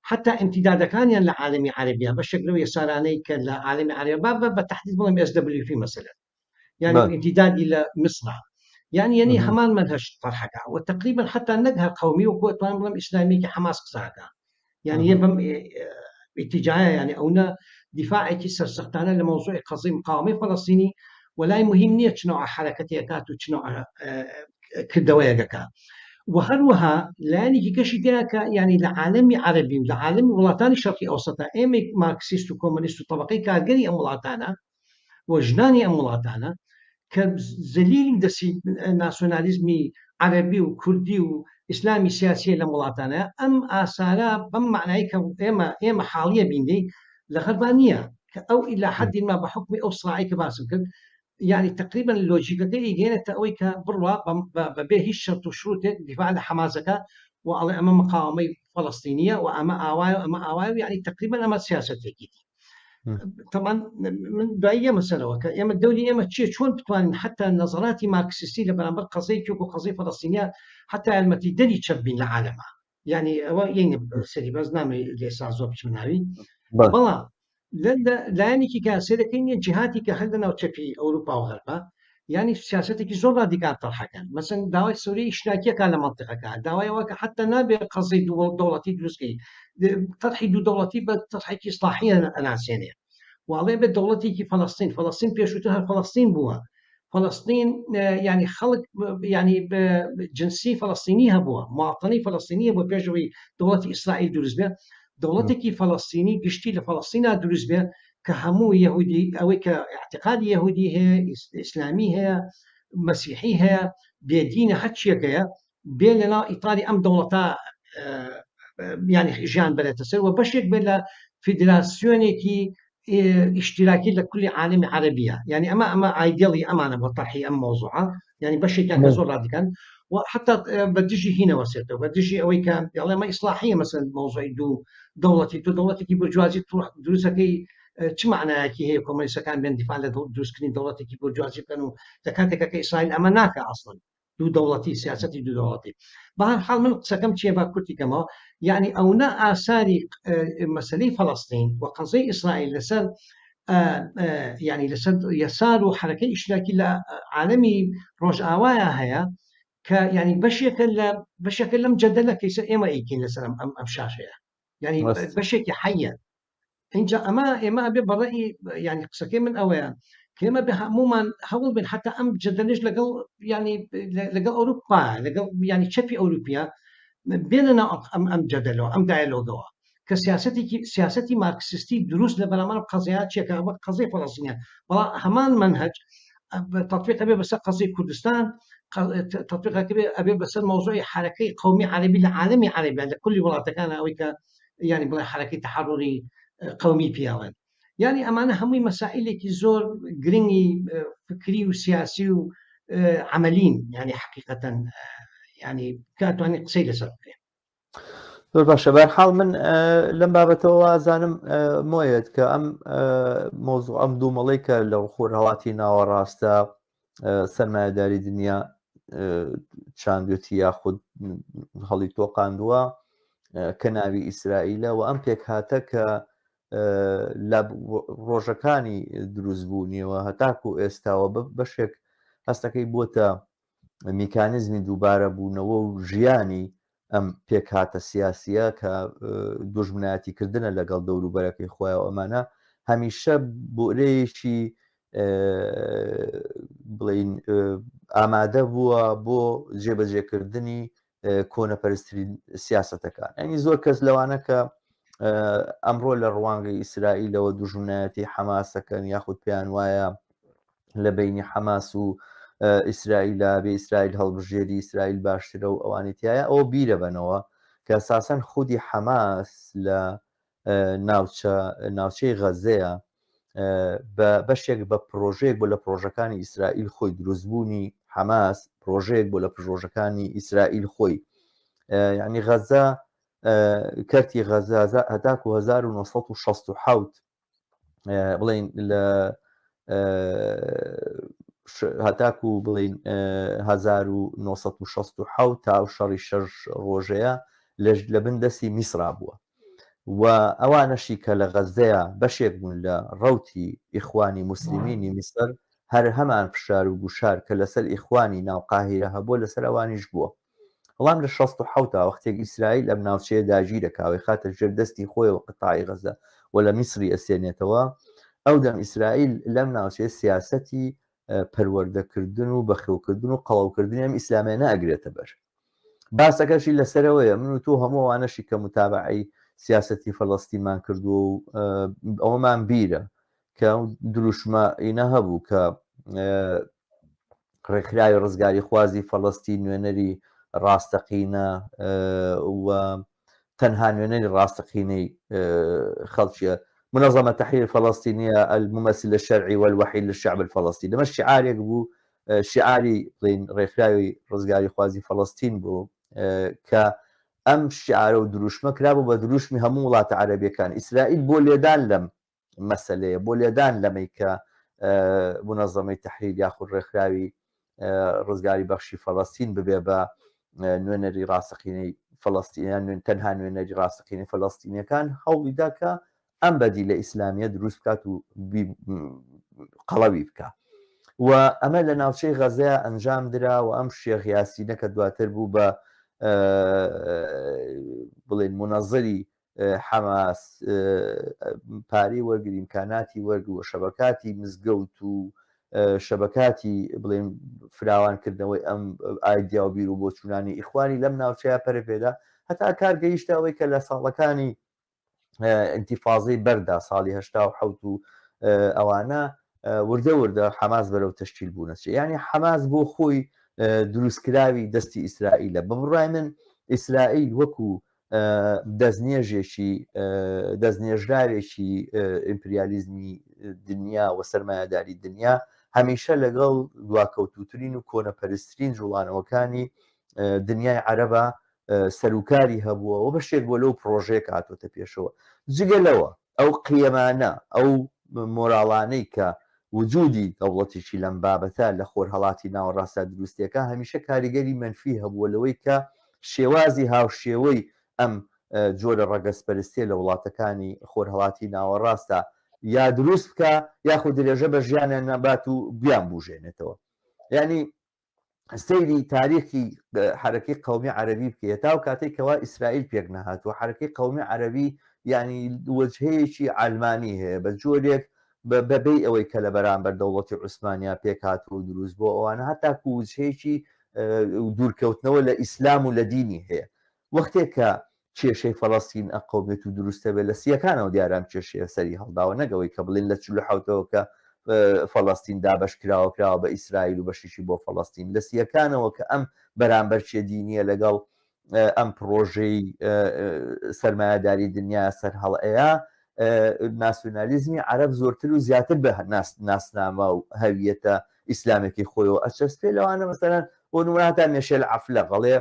حتا امتدادەکانیان لە عالمی عەربیە بەشێک لەو یەسارانەی کە لە عالمی عەربیە با بە تحدید بڵێم SWP مەسەلەن یعنی امتدادی لە میسر یعنی یعنی هەمان منهج طرحەکە و تقریبا حتا نەک هەر قومی وەکو ئەتوانم بڵێم ئیسلامیەکی حەماس قسەکە یعنی یە بەم اتجاهە یعنی ئەونە دیفاعێکی سەرسەختانە لە مەوزوعی قەزی مقاومەی فەلەستینی وەلای مهم نییە چ نوع حرەکەتێکات و چ نوع کردەوەیەکەکە و هەروەها لایەنێکی کەشی تیا کە ینی لە عالەمی عەربی و لە عالەمی وڵاتانی شەرقی ئەوسەتا ئێمەی مارکسیست و کۆمۆنیست و طبقەی کارگەری ئەم وڵاتانە و ژنانی ئەم وڵاتانە کە زەلیلی دەسی ناسیۆنالیزمی عەرەبی و کوردی و ئیسلامی سیاسیە لەم وڵاتانە ئەم ئاسارە بەم معنای کە ئێمە ئێمە حاڵیە بیندەی لە غەربا نییە کە ئەو ئیلا حەدی ما بە حکمی ئەو سڕاعی کە باسم کرد یعنی تقریبا لۆجیکەکە ئیگەێنێتە ئەوەی کە بڕوا بەبێ هیچ شەرت و شروتێک دیفاع لە حەماسەکە و ئەڵێ ئەمە مقاومەی فەڵەستینیە و ئەمە ئاوایە و ئەمە ئاوایە و یعنی تقریبا ئەمە سیاسەتێکی دی طبعا من دوایی ئێمە سەرەوە کە ئێمە دەوری ئێمە چیە چۆن بتوانین حتا نەزەراتی مارکسیستی لە بەرامبەر قەزەیەکی وەکو قەزەی فەڵەستینیا حتا یارمەتی دەری چەپ بین لە عالەما یعنی ئەوە یەنگە سەری بەس نامەی لێسا زۆر بچم ناوی بەڵام لایەنێکی کە سێرەکەی نیە جیهاتی کە هەر لە ناو چەپی ئەوروپا و غەربە یعنی سیاسەتێکی زۆر ڕادیکال تەرحەکەن مەسەن داوای سووری ئیشتراکیەکە لە مەنتیقەکە داوای ئەوە کە حتا نابێ قەزەی دوو دەوڵەتی دروستکەی تەرحی دوو دەوڵەتی بە تەرحێکی ئیسلاحی ئەناسێنێ واڵێ بێت دەوڵەتێکی فەلەستین فەلەستین پێشووتر هەر فەلەستین بووە فەلەستین ینی خەڵک ینی جنسی فەلەستینی هەبووە مواطنی فەلەستینی بۆ پێشەوەی دەوڵەتی ئیسرائیل دروست بێ دەوڵەتێکی فەلەستینی گشتی لە فەلەستینا دروست بێ کە هەموو یەهودی ئەوەی کە اعتقادی یەهودی هەیە ئیسلامی هەیە مەسیحی هەیە بێدینە هەرچیەکەیە بێ لەناو ئیتاری ئەم دەوڵەتە ینی ژیان بەرێتە سەر و بەشێک بێت لە فیدراسیۆنێکی ئیشتراکی لە کولی عالمی عەربیە یعنی ئەمە ئەمە ئایدیالی ئەمانە بۆ تەرحی ئەم مەوزوعە یعنی بەشێکیان کە زۆر ڕادیکان و حتا بە دژی هینەوە سێتەوە بە دژی ئەوەی کە ئەڵێ ئەمە ئیسلاحیە مەسەن مەوزوعی دوو دەوڵەتی تۆ دەوڵەتێکی بورجوازی دروستەکەی چ معنایەکی هەیە کۆمۆنیستەکان بێن دیفاع لە دروستکردنی دەوڵەتێکی بورجوازی بکەن و لە کاتێکە کە ئیسرائیل ئەمە ناکە ئەسڵەن دوو دەوڵەتی سیاسەتی دوو دەوڵەتی بە هەر حاڵ من قسەکەم چییە با کورتی کەمەوە یعنی ئەونە ئاساری مەسلەی فەڵەستین و قەزەی ئیسرائیل لەسەر یعنی لەسەر یەسار و حرەکەی ئیشتراکی لە عالەمی ڕۆژئاوایا هەیە کە یعنی بەشێکە لە بەشێکە لەم جەدەلە کەیسە ئێمە ئەیکەین لەسەر ئەم ئەم شاشەیە یعنی بەشێکی حەیە اینجا ئەمە ئێمە ئەبێ بەڕێی ینی قسەکەی من ئەوەیە کە ئێمە بە هەمومان هەوڵ بن حتا ئەم جەدەلش لەگەڵ ینی لەگەڵ ئەوروپا لەگەڵ ینی چەپی ئەوروپیا بێنە ناو ئەم ئەم جەدەلەوە ئەم دایلۆگەوە کە سیاسەتێکی سیاسەتی مارکسیستی دروست لە بەرامبەر قەزیا چێکە وەک قەزیەی فەڵەستینە بەڵام هەمان مەنهەج تطبیق ئەبێ بەسەر قەزیەی کوردستان تطبیق ئەبێ بەسەر مەوزوعی حرەکەی قومی عەرەبی لە عالەمی عەرەبی لە کولی وڵاتەکان ئەوەی کە یعنی بڵێ حرەکەی تحرری قومی پیاڵێن یعنی ئەمانە هەمووی مەسائلێکی زۆر گرنگی فکری و سیاسی و عملین یعنی حقیقەتەن یعنی کاتوانانی قسەی لەسەر بکرێن زۆر باشە بەرحاڵ من لەم بابەتەوە وازانم مۆیەت کە ئەم مۆزوع ئەم دوومەڵی کە لە خۆرهڵاتی ناوەڕاستە سەرمایەداری دنیا چاندوێتی یاخود هەڵی تۆقاندووە کە ناوی ئیسرائیلە و ئەم پێکهاتە کە لە ڕۆژەکانی دروستبوونیەوە هەتاکو ئێستاوە بەشێک هەستەکەی بۆتە میکانیزمی دووبارە بوونەوە و ژیانی ئەم پێکهاتە سیاسیە کە دوژمنایەتی کردنە لەگەڵ دەوروبەرەکەی خۆیان ئەمانە هەمیشە بۆرەیەکی بڵین ئامادە بووە بۆ جێبەجێکردنی کۆنەپەرسترین سیاستەکان ئەنی زۆر کەس لەوانە کە ئەمڕۆ لە ڕوانگەی ئیسرائیلەوە دوژمنایەتی حەماسەکەن یاخود پێیان وایە لە بینی حەماس و ئیسرائیلا بێ ئیسرائیل هەڵبژێری ئیسرائیل باشترە و ئەوانی تایە ئەوە بیرەبەنەوە کە ساسەن خودی حەماس لە ناوچە ناوچەی غەزەیە بە بەشێک بە پرۆژەیەک بۆ لە پرۆژەکانی ئیسرائیل خۆی دروستبوونی حەماس پرۆژەیەک بۆ لە پرۆژەکانی ئیسرائیل خۆی یعنی غەزە کەرتی غەزە هەتاکو 1967 بڵین لە هەتاکو بڵین 1967 تا و شەڕی شەش ڕۆژەیە لە بن دەستی میسرا بووە و ئەوانەشی کە لە غەزەیە بەشێک بوون لە ڕەوتی ئیخوانی موسلیمینی میسر هەر هەمان فشار و گوشار کە لەسەر ئیخوانی ناو قاهیرە هەبووە لەسەر ئەوانیش بووە. بەڵام لە 67 تا وەختێک ئیسرائیل ئەم ناوچەیە داگیرەکا و ئەیخاتە ژێر دەستی خۆیەوە قەتاعی غەزە و لە میسری ئەسێنێتەوە ئەو دەم ئیسرائیل لەم ناوچەیە سیاسەتی پەروەردەکردن و بەخێوکردن و قەڵەوکردنی ئەم ئیسلامیانە ئەگرێتە بەر. باسەکەشی لەسەرەوەیە من و تۆ هەموو ئەوانەشی کە متابعەی سیاسەتی فەلەستینمان کردووە و ئەوەمان بیرە کە دروشمە ئینە هەبوو کە ڕێکخراوی ڕزگاری خوازی فەلەستین نوێنەری ڕاستەقینە و تەنها نوێنەری ڕاستەقینەی خەڵکیە منظمة تحرير الفلسطينية الممثل الشرعي والوحيد للشعب الفلسطيني لەمە شعارێک بوو شعاری بڵین ڕێکخراوی ڕزگاری خوازی فەڵستین بوو کە ئەم شعارە و دروشمە کرابوو بە دروشمی هەموو وڵاتە عەرەبیەکان ئیسرائیل بۆ لێدان لەم مەسەلەیە بۆ لێدان لەمەی کە منەزەمەی تەحریر یاخود ڕێکخراوی ڕزگاری بەخشی فەڵەستین ببێ بە نوێنەری ڕاستەقینەی فەڵەستینیان نوێن تەنها نوێنەری ڕاستەقینەی فەلەستینیەکان هەوڵیدا کە ئەم بەدیلە ئیسلامیە دروست بکات و قەڵەوی بکە و ئەمە لە ناوچەی غەزەیە ئەنجام درا و ئەم شێخ یاسینە کە دواتر بوو بە بڵێن منەزری حەماس پارەی وەرگر ئیمکاناتی وەرگ و شەبەکاتی مزگەوت و شەبەکاتی بڵێن فراوانکردنەوەی ئەم ئایدیا و بیر و بۆچوونانی ئیخوانی لەم ناوچەیە پەرە پێدا هەتا کار گەیشتە ئەوەی کە لە ساڵەکانی ئینتیفازەی بەردا ساڵی 1970 و ئەوانە وردە وردە حەماس بەرەو تەشکیل بوونەچێ یعنی حەماس بۆ خۆی دروستکراوی دەستی ئیسرائیلە بە بڕای من ئیسرائیل وەکو دەستنێژێکی دەستنێژراوێکی ئیمپریالیزمی دنیا و سەرمایەداری دنیا هەمیشە لەگەڵ دواکەوتوترین و کۆنەپەرسترین جوڵانەوەکانی دنیای عەرەبە سەروکاری هەبووە و بەشێک بۆ لەو پرۆژەیە کە هاتۆتە پێشەوە جگە لەوە ئەو قیەمانە ئەو مۆراڵانەی کە وجودی دەوڵەتێکی لەم بابەتە لە خۆرهەڵاتی ناوەڕاستدا دروستیەکە هەمیشە کاریگەری مەنفی هەبووە لەوەی کە شێوازی هاوشێوەی ئەم جۆرە ڕەگەزپەرستیە لە وڵاتەکانی خۆرهەڵاتی ناوەڕاستدا یا دروست بکا یاخود درێژە بە ژیانیان نەبات و بیان بوژێنێتەوە یعنی سەیری تاریخی حەرەکەی قەومی عەرەبی بکەی هەتا ئەو کاتەی کەوا ئیسرائیل پێک نەهاتووە حەرەکەی قەومی عەرەبی یعنی وەجهەیەکی عەلمانی هەیە بە جۆرێک بەبێ ئەوەی کە لە بەرامبەر دەوڵەتی عوسمانیا پێک هاتووە و دروست بۆ ئەوانە هەتاکو وجهەیەکی دوورکەوتنەوە لە ئیسلام و لە دینی هەیە وەختێک کە کێشەی فەڵەستین ئەقەومێت و دروستەبێت لە سییەکانەوە دیارە ئەم کێشەیە سەری هەڵداوە نەک ئەوەی کە بڵێن لە 47ەوە کە فەڵەستین دابەش کراوە کراوە بە ئیسرائیل و بەشێکی بۆ فەڵەستین لە سییەکانەوە کە ئەم بەرامبەرچیە دینیە لەگەڵ ئەم پڕۆژەی سەرمایەداری دنیا سەر هەڵئەیە ناسیۆنالیزمی عەرەب زۆرتر و زیاتر بە ناسنامە و هەویەتە ئیسلامێکی خۆیەوە ئەچەسپێ لەوانە مەسەلەن بۆ نمونە هەتا مێشێل عەفلەق ئەڵێ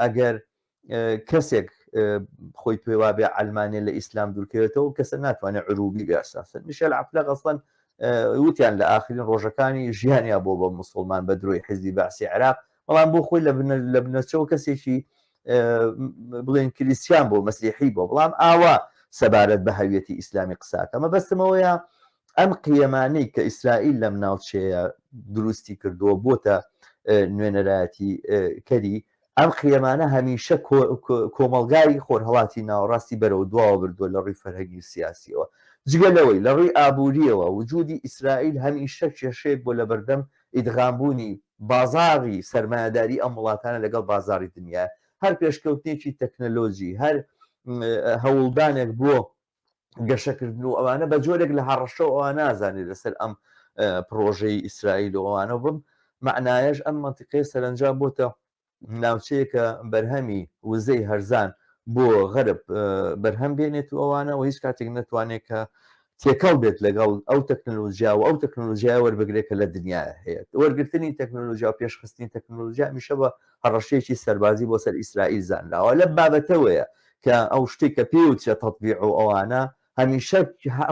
ئەگەر کەسێک خۆی پێ وابێ عەلمانیە لە ئیسلام دوورکەوێتەوە کەسە ناتوانێت عروبی بێ ئەساسن میشێل عەفلەق ئەسڵەن. وتیان لە ئاخرین ڕۆژەکانی ژیانیا بۆ بە مسلمان بە درۆی حزبی بەعسی عێراق، بەڵام بۆ خۆی لە بنەچەوە کەسێکی بڵێن کریسیان بۆ مەسیحی بۆ، بەڵام ئاوا سەبارەت بە هەویەتی ئیسلامی قساکە. مەبەستمەوەیە ئەم قیەمانەی کە ئیسرائیل لەم ناوچەیە دروستی کردووە بۆتە نوێنەرایەتی کەری ئەم قیەمانە هەمیشە کۆمەڵگای خۆرهەڵاتی ناوەڕاستی بەرەو دواوە بردووە لە ڕووی فەرهەنگی و سیاسیەوە. جگە لەوەی لە ڕووی ئابووریەوە وجودی ئیسرائیل هەمیشە کێشەیەک بۆ لەبەردەم ئیدغامبوونی بازاڕی سەرمایەداری ئەم وڵاتانە لەگەڵ بازاڕی دنیا، هەر پێشکەوتنێکی تەکنەلۆجی، هەر هەوڵدانێک بۆ گەشەکردن و ئەوانە بە جۆرێک لە هەڕەشە و ئەوان نازانێت لەسەر ئەم پڕۆژەی ئیسرائیل و ئەوانە بم مەعنایەش ئەم مەنتیقەیە سەرەنجام بۆتە ناوچەیەکە بەرهەمی وزەی هەرزان بۆ غەرب بەرهەم بێنێت و ئەوانە و هیچ کاتێک نەتوانێت کە تێکەڵ بێت لەگەڵ ئەو تەکنەلۆژیا و ئەو تەکنەلۆژیای وەربگرێت کە لە دنیا هەیە. وەرگرتنی تەکنەلۆژیا و پێشخستنی تەکنەلۆژیا هەمیشە بە هەڕەشەیەکی سەربازی بۆ سەر ئیسرائیل زانراوە. لەم بابەتەوەیە کە ئەو شتێک کە پێی وترێت تەتبیع و ئەوانە هەمیشە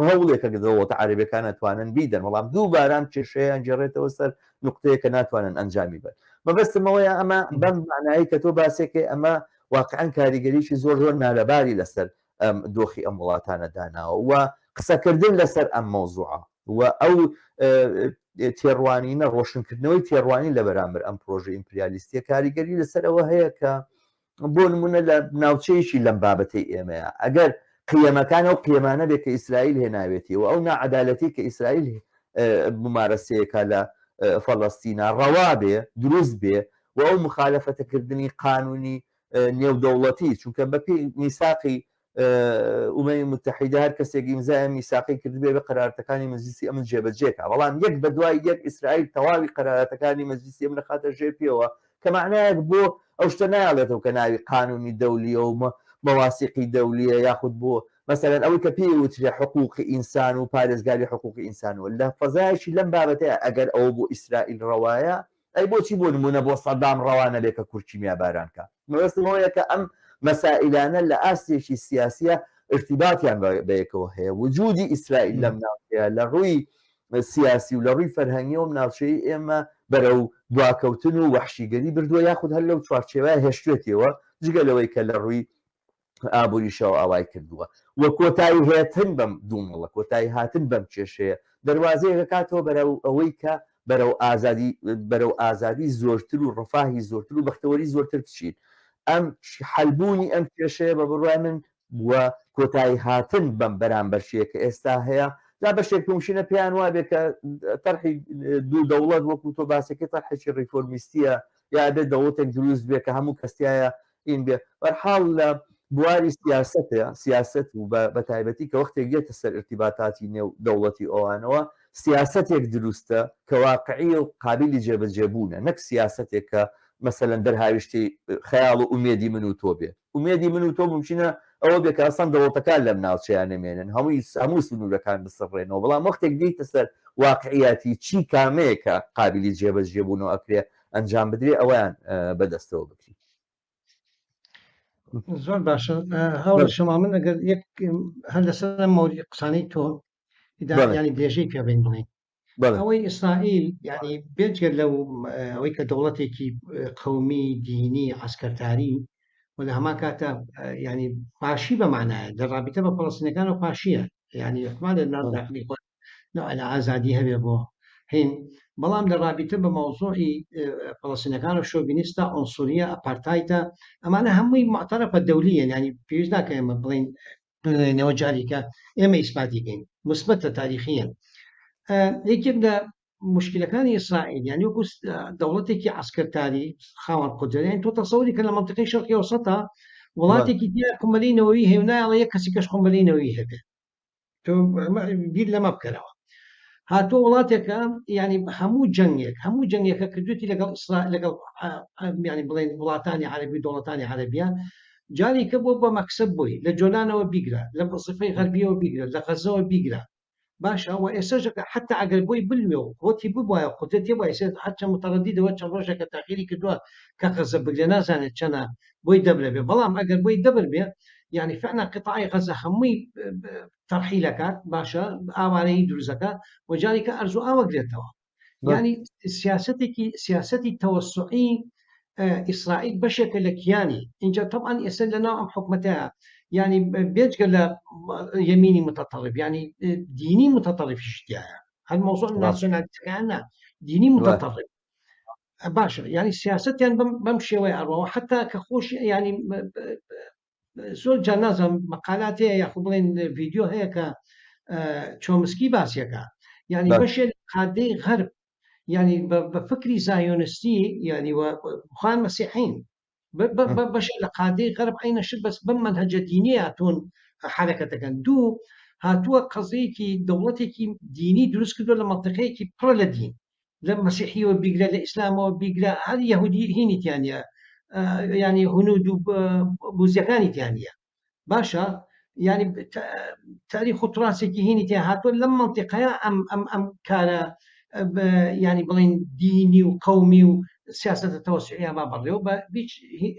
هەوڵێکە کە دەوڵەتە عەرەبیەکان ئەتوانن بیدەن، بەڵام دووبارە ئەم کێشەیە ئەگێڕێتەوە سەر نوقتەیە کە ناتوانن ئەنجامی بەن. مەبەستم ئەوەیە ئەمە بەم مانایەی کە تۆ باسێکەی ئەمە واقعەن کاریگەریی زۆر زۆر نالەباری لەسەر ئەم دۆخی ئەم وڵاتانە داناوە و قسەکردن لەسەر ئەم مەوزوعە و ئەو تێڕوانینە ڕۆشنکردنەوەی تێڕوانین لە بەرامبەر ئەم پرۆژە ئیمپریالیستیە کاریگەری لەسەر ئەوە هەیە کە بۆ نمونە لە ناوچەیەکی لەم بابەتەی ئێمەیە ئەگەر قیەمەکان ئەو قیەمانە بێ کە ئیسرائیل هێناوێتی و ئەو ناعەدالەتی کە ئیسرائیل ممارەسەیەکە لە فەلەستینا ڕەوا بێ دروست بێ و ئەو مخالەفەتەکردنی قانونی نێودەوڵەتی، چونکە بەپێی میساقی ئومەمی موتەحیدە هەر کەسێک ئیمزای ئەم میساقەی کردبێ بێ قەرارەتەکانی مەجلیسی ئەمن جێبەجێ کا، بەڵام یەک بە دوای یەک ئیسرائیل تەواوی قەرارەتەکانی مەجلیسی ئەمن ئەخاتە ژێر پێوە کە مەعنایەک بۆ ئەو شتە نایەڵێتەوە کە ناوی قانونی دەولیە و مەواسیقی دەولیە یاخود بۆ مەسەلەن ئەوەی کە پێی وترێ حقوقی ئینسان و پارێزگاری حقوقی ئینسان و لە فەزایەکی لەم بابەتەیە ئەگەر ئەوە بۆ ئیسرائیل ڕەوایە ئەی بۆچی بۆ نموونە بۆ سەدام ڕەوا نەبێ کە کورد کیمیاباران کا؟ مەبەستم ئەوەیە کە ئەم مەسائیلانە لە ئاستێکی سیاسیە ئیرتیباتیان بە یەکەوە هەیە. وجودی ئیسرائیل لەم ناوچەیە لە ڕووی سیاسی و لە ڕووی فەرهەنگیەوە ئەم ناوچەی ئێمە بەرەو دواکەوتن و وەحشیگەری بردووە یاخود هەر لەو چوارچێوەیە هێشتوێتیەوە جگە لەوەی کە لە ڕووی ئابووریشەوە ئاوای کردووە و کۆتایی هێتن بەم دوومەڵە کۆتایی هاتن بەم کێشەیە دەروازەیەک ئەکاتەوە بەرەو ئەوەی کە بەرەو ئازادی بەرەو ئازادی زۆرتر و ڕفاهی زۆرتر و بەختەوەری زۆرتر بچین. ئەم حەلبوونی ئەم کێشەیە بە بڕوای من و کۆتایی هاتن بەم بەرامبەرچیە کە ئێستا هەیە جا بەشێک ممکنە پێیان وابێ کە تەرحی دوو دەوڵەت وەکو تۆ باسەکەی تەرحێکی ڕیفۆرمیستیە یا ئەبێ دەوڵەتێک دروست بێ کە هەموو کەس تیایا ئین بێ. بەرحاڵ لە بواری سیاسەتە، سیاسەت و بە تایبەتی کە وەختێک دێتە سەر ئیرتیباتاتی نێو دەوڵەتی ئەوانەوە، سیاسەتێک دروستە کە واقعییە و قابیلی جێبەجێبوونە، نەک سیاسەتێک کە مەسەلەن دەرهاویشتەی خەیاڵ و ئومێدی من و تۆ بێ. ئومێدی من و تۆ مومکینە ئەوە بێ کە ئەسڵەن دەوڵەتەکان لەم ناوچەیە نەمێنن، هەمووی هەموو سنوورەکان بسڕێنەوە، بەڵام وەختێک دێیتە سەر واقعیاتی چی کامەیە کە قابیلی جێبەجێبوون و ئەکرێ ئەنجام بدرێ ئەوەیان بەدەستەوە بگری. زۆر باشە هاوڕێ شەماڵ من ئەگەر یەک هەر لەسەر ئەم مەوری قسانەی تۆ ینی درێژەی پێ بین بڵێین ئەوەی ئیسرائیل ینی بێجگە لەو ئەوەی کە دەوڵەتێکی قەومی دینی عسکەرتاری و لە هەمان کاتە ینی پاشی بەمانایە لە ڕابیتە بە فەڵەستینەکان و پاشیە ینی احتمال لە ناو داخلی خۆی نوع لە ئازادی هەبێ بۆ هین بەڵام لە ڕابیتە بە مەوزوعی فەڵەستینەکان و شۆڤینیستە عنصریە ئەپارتایتە ئەمانە هەمووی معتەرەفە دەولیە ینی پێویست ناکە ئێمە بڵێین بڵێنەوە جاریکە ئێمە ئیسپاتی کەین مثبتە تاریخیەن یەکێک لە مشکلەکانی ئیسرائیل یعنی وەکو دەوڵەتێکی عسکەرتاری خاوەن قودرەت یعنی تۆ تەسەوری کە لە منطقەی شەرقی ئەوسەتا وڵاتێکی دیار قومبەلەی نەوەوی هەیە و نایەڵێ یەک کەسی کەش قومبەلەی نەوەوی هەبێ تۆ بیر لەمە بکەرەوە هاتووە وڵاتێکە ینی هەموو جەنگێک هەموو جەنگێکە کردوێتی لەگەڵ ئیسرا لەگەڵ ینی بڵێن وڵاتانی عەربی و دەوڵەتانی عەربیە جارێکە بۆ بە مەکسب بووی لە جۆلانەوە بیگرە لە زفەی غەربیەوە بیگرە لە غەزەوە بیگرە. باشە وە ئێستاش حەتا ئەگەر بۆی بلوێ و قوتی ببوایە و قودرەتی هەبوایە ئێستا هەرچەند متەڕەدیدەوە چەند ڕۆژێکە تاخیری کردووە کە غەزە بگرێ نازانێت چەنە بۆی دەبرە بێ بەڵام ئەگەر بۆی دەبر بێ یعنی فعلا قطاعی غەزە هەمووی تەرحیل ئەکات باشە ئاوارەیی دروست ئەکات و جارێکە ئەرز و ئاوە گرێتەوە یعنی سیاسەتێکی سیاسەتی تەوەسوعی ئیسرائیل بەشێکە لە کیانی اینجا طبعا ئێستا لەناو ئەم حکومەتەیە یعنی بێجگە لە یەمینی متطرف یعنی دینی متطرفیش تیایە هەر مۆزوع ناسیۆنالیستەکان نا دینی متطرف باشە یعنی سیاستیان بەم شێوەیە ئەڕەوە حتا کە خۆش ینی زۆر جار نازانم مەقالات هەیە یاخۆ بڵێن ڤیدیۆ هەیە کە چۆمسکی باسیەکە یعنی بەشێ قادەی غەرب یعنی بە فکری زایۆنستی یعنی خان مەسیحین بەشێ لە قادەی غەرب عینە شت بەس بەم مەنهەجە دینیە هاتوون حرەکەتەکەن دوو هاتووە قەزەیەکی دەوڵەتێکی دینی دروست کردووە لە منطقەیەکی پڕە لە دین لە مەسیحیەوە بیگرە لە ئیسلامەوە بیگرە هەر یەهودی هینی تیا نیە یعنی هنود و بوزیەکانی تیا نیە باشە یعنی تاریخ و تراسێکی هینی تیا هاتووە لەم منطقەیە ئەم ئەم ئەم کارە ینی بڵین دینی و قومی و سیاستە تەوەسعیان با بەڕێوە بە هیچ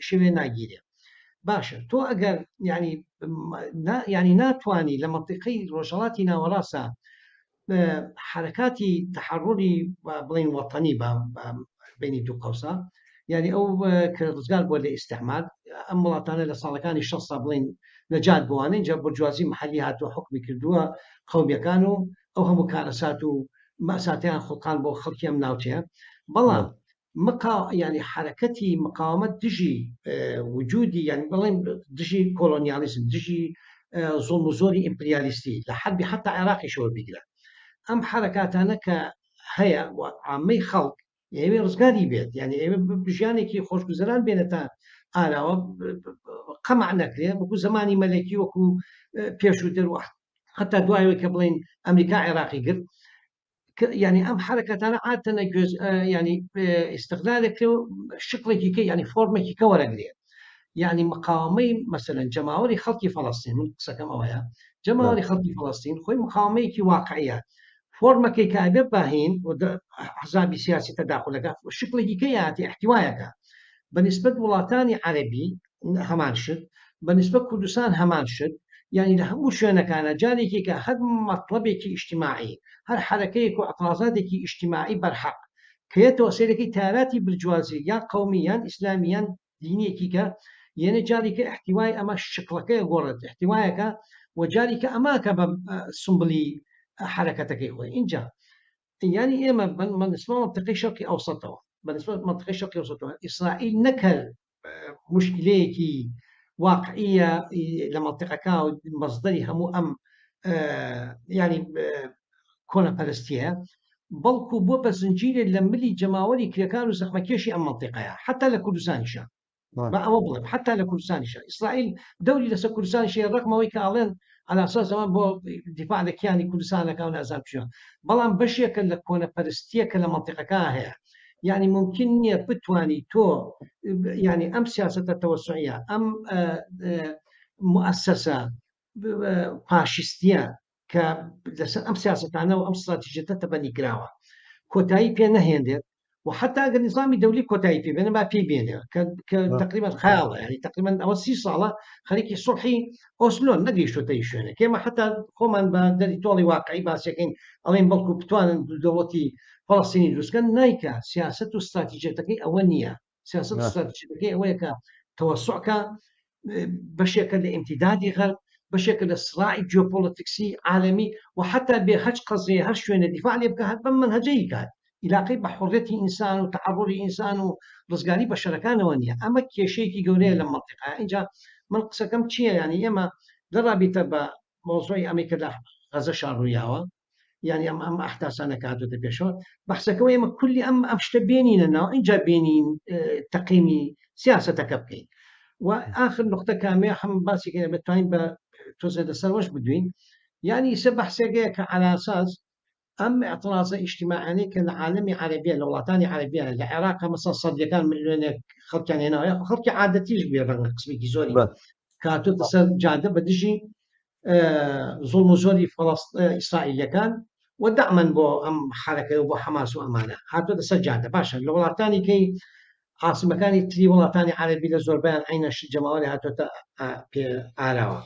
شێوێ ناگیرێ باشە تۆ ئەگەر ینی ینی ناتوانانی لە منطقەی ڕۆژهڵاتی ناوەڕاستە حەرەکاتی تەحەڕوری بڵین وەتەنی بە بینی دوو قەوسا یعنی ئەو کە ڕزگار بووە لە ئیستعمار ئەم وڵاتانە لە ساڵەکانی 6 بڵین نەجات بووانە اینجا بورجوازی محلی هاتووە حکومی کردووە قومیەکان و ئەو هەموو کارەسات و مەساتیان خوڵقان بۆ خەڵکی ئەم ناوچەیە بەڵام مقا یانی حەرەکەتی مقاومەت دژی وجودی یانی بڵێن دژی کۆلۆنیالیزم دژی زوڵم و زۆری ئیمپریالیستی لە حەربی حتا عێراقیشەوە بیگرە ئەم حەرەکاتانە کە هەیە و عامەی خەڵک ئێوێ ڕزگاری بێت یعنی ئێوە ژیانێکی خۆشگوزەران بێنێتە ئاراوە قەمع نەکرێ وەکو زمانی مەلەکی وەکو پێشووتر و حتا دوایەوەی کە بڵین ئەمریکا عێراقی گرت یعنی ئەم حرەکەتانە عادەتەن گوێز یعنی ئیستغلالێک و شکڵێکی کە یعنی فۆرمێکی کە وەرەگرێ یعنی مقاومەی مەسەلەن جەماوەری خەڵکی فەڵەستین من قسەکەم ئەوەیە جەماوەری خەڵکی فەڵەستین خۆی مقاومەیەکی واقعیە فۆرمەکەی کە ئەبێ باهین حزابی سیاسی تەداخلەکە شکڵێکی کە یاتی احتوایەکە بەنسبەت وڵاتانی عەربی هەمان شت بەنسبەت کوردستان هەمان شت یعنی لە هەموو شوێنەکانە جارێکی کە هەر مەطلبێکی ئیجتیماعی هەر حرەکەیەک و اعتراضاتێکی ئیجتیماعی بەرحەق کە یەتەوە سەیرەکەی تاراتی برجوازی یان قەومی یان ئیسلامی یان دینیەکی کە یەنێ جارێکە احتیوای ئەمە شکڵەکەی گۆڕێت احتیوایەکە و جارێکە ئەماکە بە سمبلی حرەکەتەکەی خۆی اینجا یانی ئێمە بەنسبە منطقەی شەرقی ئەوسەتەوە بەنسبە منطقەی شەرقی ئەوسەتەوە ئیسرائیل نەکەر مشکلەیەکی واقعیە لە منطقەکە و مەصدەری هەموو ئەم ینی کۆنەپەرستیە بەڵکو بۆ بە زنجیرێک لە ملی جەماوەری کرێکار و زەحمەکێشی ئەم منطقەیە حتا لە کوردستانیشە با ئەوە بڵێم حتا لە کوردستانیشە ئیسرائیل دەوری لەسەر کوردستانیش هەیە ڕەغمەوەی کە ئەڵێن عەلاساس زەمان بۆ دیفاع لە کیانی کوردستانەکە و نازانم چیە بەڵام بەشێکە لە کۆنەپەرستیە کە لە مەنتیقەکە هەیە یعنی ممکن نییە بتانی تۆ یعنی ئەم سیاستە تەوەسعیە ئەم مؤسسە فاشیستیە کە لەسەر ئەم سیاسەتانە و ئەم ستراتیژیەتە تەبەنی کراوە کۆتایی پێ نەهێنرێت و حتا ئەگەر نظامی دەولی کۆتایی پێ بێنە با پێی بێنێ کە تقریبا خەیاڵە یعنی تقریبا ئەوە سی ساڵە خەریکی سوڵحی ئۆسلۆن نەگەیشتۆتە هیچ شوێنێک ئێمە حتا خۆمان بە دەری تۆڵی واقعی باسیەکەین ئەڵێن بەڵکو بتوانن دەوڵەتی فەڵەستینی دروستکەن نایکا سیاست و ستراتیژیەتەکەی ئەوە نییە سیاست ستراتیژەکەی ئەوەیە کە تەوەسوعکە بەشێکە لە ئیمتیدادی غەرب بەشێکە لە سراعی جیۆپۆلەتیکسی عالەمی و حتا بێ هەچ قەزیە هەر شوێنە دیفاع لێ بکە هەر بەم مەنهەجەی کات ئیلاقەی بە حڕێتی ئینسان و تەعەڕوری ئینسان و ڕزگاری بەشەرەکانەوە نییە ئەمە کێشەیەکی گەورەیە لە مەنتیقە ئینجا من قسەکەم چییە یعنی ئێمە لە ڕابیتە بە مەوزوعی ئەمەی کە لە غەزە شار ڕوویاوە یعنی ئەم ئەم ئەحداسانە کە هاتۆتە پێشەوە بەحسەکەەوە ئێمە کولی ئەم ئەم شتە بێنینە ناو اینجا بێنین تەقیمی سیاستەکە بکەین و آخر نقطە کامێ هەم باسی کە بتوانین بە تۆزێ لەسەر وەش بدوین یعنی ئیسە بەحسێکەیە کە عەلاساس ئەم اعتراضە ئیجتیماعیانەی کە لە عالەمی عەرەبیە لە وڵاتانی عەرەبیە لە عێراق مەسەڵ سەدیەکان ملیۆنێک خەڵکیان هێناوە خەڵکی عادەتیش بێ ڕەنگە قسمێکی زۆری کاتۆتە سەر جادە بە دژی زوڵم و زۆری ئیسرائیلیەکان و دەعمەن بۆ ئەم حەرەکە و بۆ حەماس و ئەمانە هاتووەتە سەر جادە. باشە لە وڵاتانی کەی عاسمەکانی تری وڵاتانی عەرەبی لە زۆربەیان عەینە شت جەماوەری هاتووەتە پێ ئاراوە.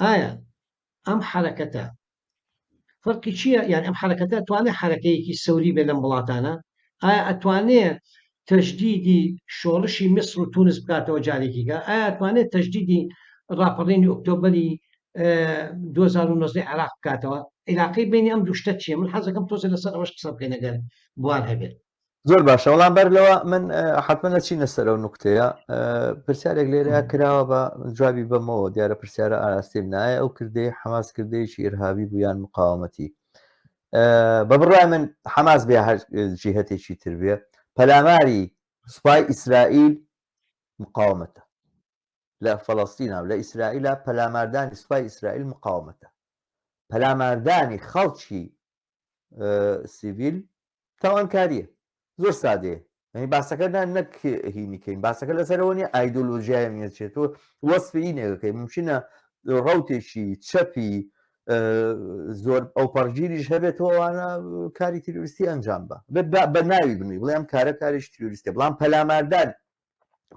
ئایا ئەم حەرەکەتە فەرقی چییە؟ یان ئەم حەرەکەتە توانێت حەرەکەیەکی سەوری بێ لەم وڵاتانە؟ ئایا ئەتوانێ تەجدیدی شۆڕشی میسر و تونس بکاتەوە جارێکی کە؟ ئایا ئەتوانێت تەجدیدی ڕاپەڕینی ئۆکتۆبەری 2019 عێراق بکاتەوە؟ عیلاقەی بینی ئەم دوو شتە چییە؟ من حەزەکەم تۆزێ لەسەر ئەوەش قسە بکەین ئەگەر بوار هەبێت. زۆر باشە وەڵام بەر لەوە من حتمما نەچینە سەر ئەو نوکتەیە پرسیارێک لێرە کراوە بە جوابی بەمەوە دیارە پرسیارە ئاراستیم نایە ئەو کردەی حەماس کردەیەکی ئیرهابی بوو یان مقاومەتی بە بڕای من حەماس بێ هەر جیهتێکی تر بێ پەلاماری سوپای ئیسرائیل مقاومەتە لە فەلەستینا و لە ئیسرائیلا پەلاماردانی سوپای ئیسرائیل مقاومەتە پەلاماردانی خەڵکی سیڤیل تاوانکاریە زۆر سادەیە یعنی باسەکە نا نەک هینی کەین باسەکە لەسەرەوە نیە ئایدۆلۆژیایە نیە چێت تۆ وەسفی نێگەکەی ممکنە ڕوتێکی چەپی زۆر ئەو پەڕگیریش هەبێت ئەوانە کاری تیرۆریستی ئەنجام بە بە ناوی بنووی بڵێ ئەم کارە کاریش تیرۆریستە بەڵام پەلاماردان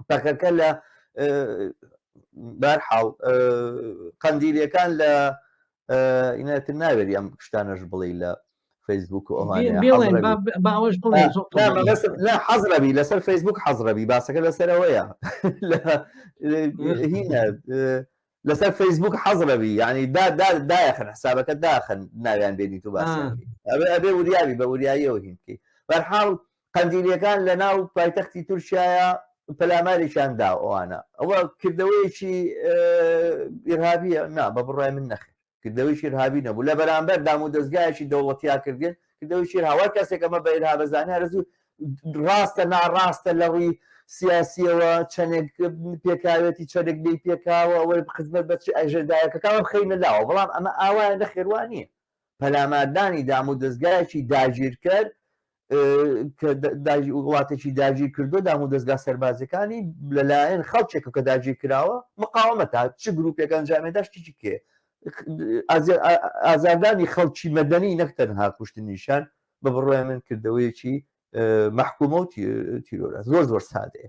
پەکەکە لە بارحاڵ قەندیلەکان لە ئیناتر ناوێری ئەم شتانەش بڵێ لە فەیسبوک و ئەوانە حەزرەبی لەسەر فەیسبوک حەزرەبی باسەکە لەسەرەوەیە هینە لەسەر فەیسبوک حەزرەبی یعنی دا دا دایخن حسابەکە داخن ناویان بێنیت و باس ئەبێ ئەبێ وریاوی بە وریاییەوە هین بکەی بەرحاڵ قەندیلیەکان لە ناو پایتەختی تورکیایە پەلامارێکیان دا ئەوانە ئەوە کردەوەیەکی ئیرهابیە نا بە بڕای من نەخێر کردەوەیەکی ئیرهابی نەبوو لە بەرامبەر دام و دەستگایەکی دەوڵەتیا کردن کردەوەیەکی ئیرهاوە کەسێک ئەمە بە ئیرهابەزانانی هەرزوو ڕاستە ناڕاستە لە ڕووی سیاسیەوە چەندێک پێکاوێتی چەندێک بی پێکاوە ئەوەی خزمەت بە چ ئەژێندایەکەکان خەینە لاوە بەڵام ئەمە ئاوایە نەخێروان نییە پەلاماردانی دام و دەستگایەکی داگیرکەر کە وڵاتێکی داگیر کردو دام و دەستگا سەربازەکانی لەلایەن خەڵکێک کە داگیر کراوە مقاومەتە چ گروپێک ئەنجامێدا شتێکی کێ ئازاردانی خەڵکی مەدەنی نەک تەنها کوشتنیشان بە بڕوای من کردەوەیەکی مەحکومە و تیرۆرە زۆر زۆر سادەیە.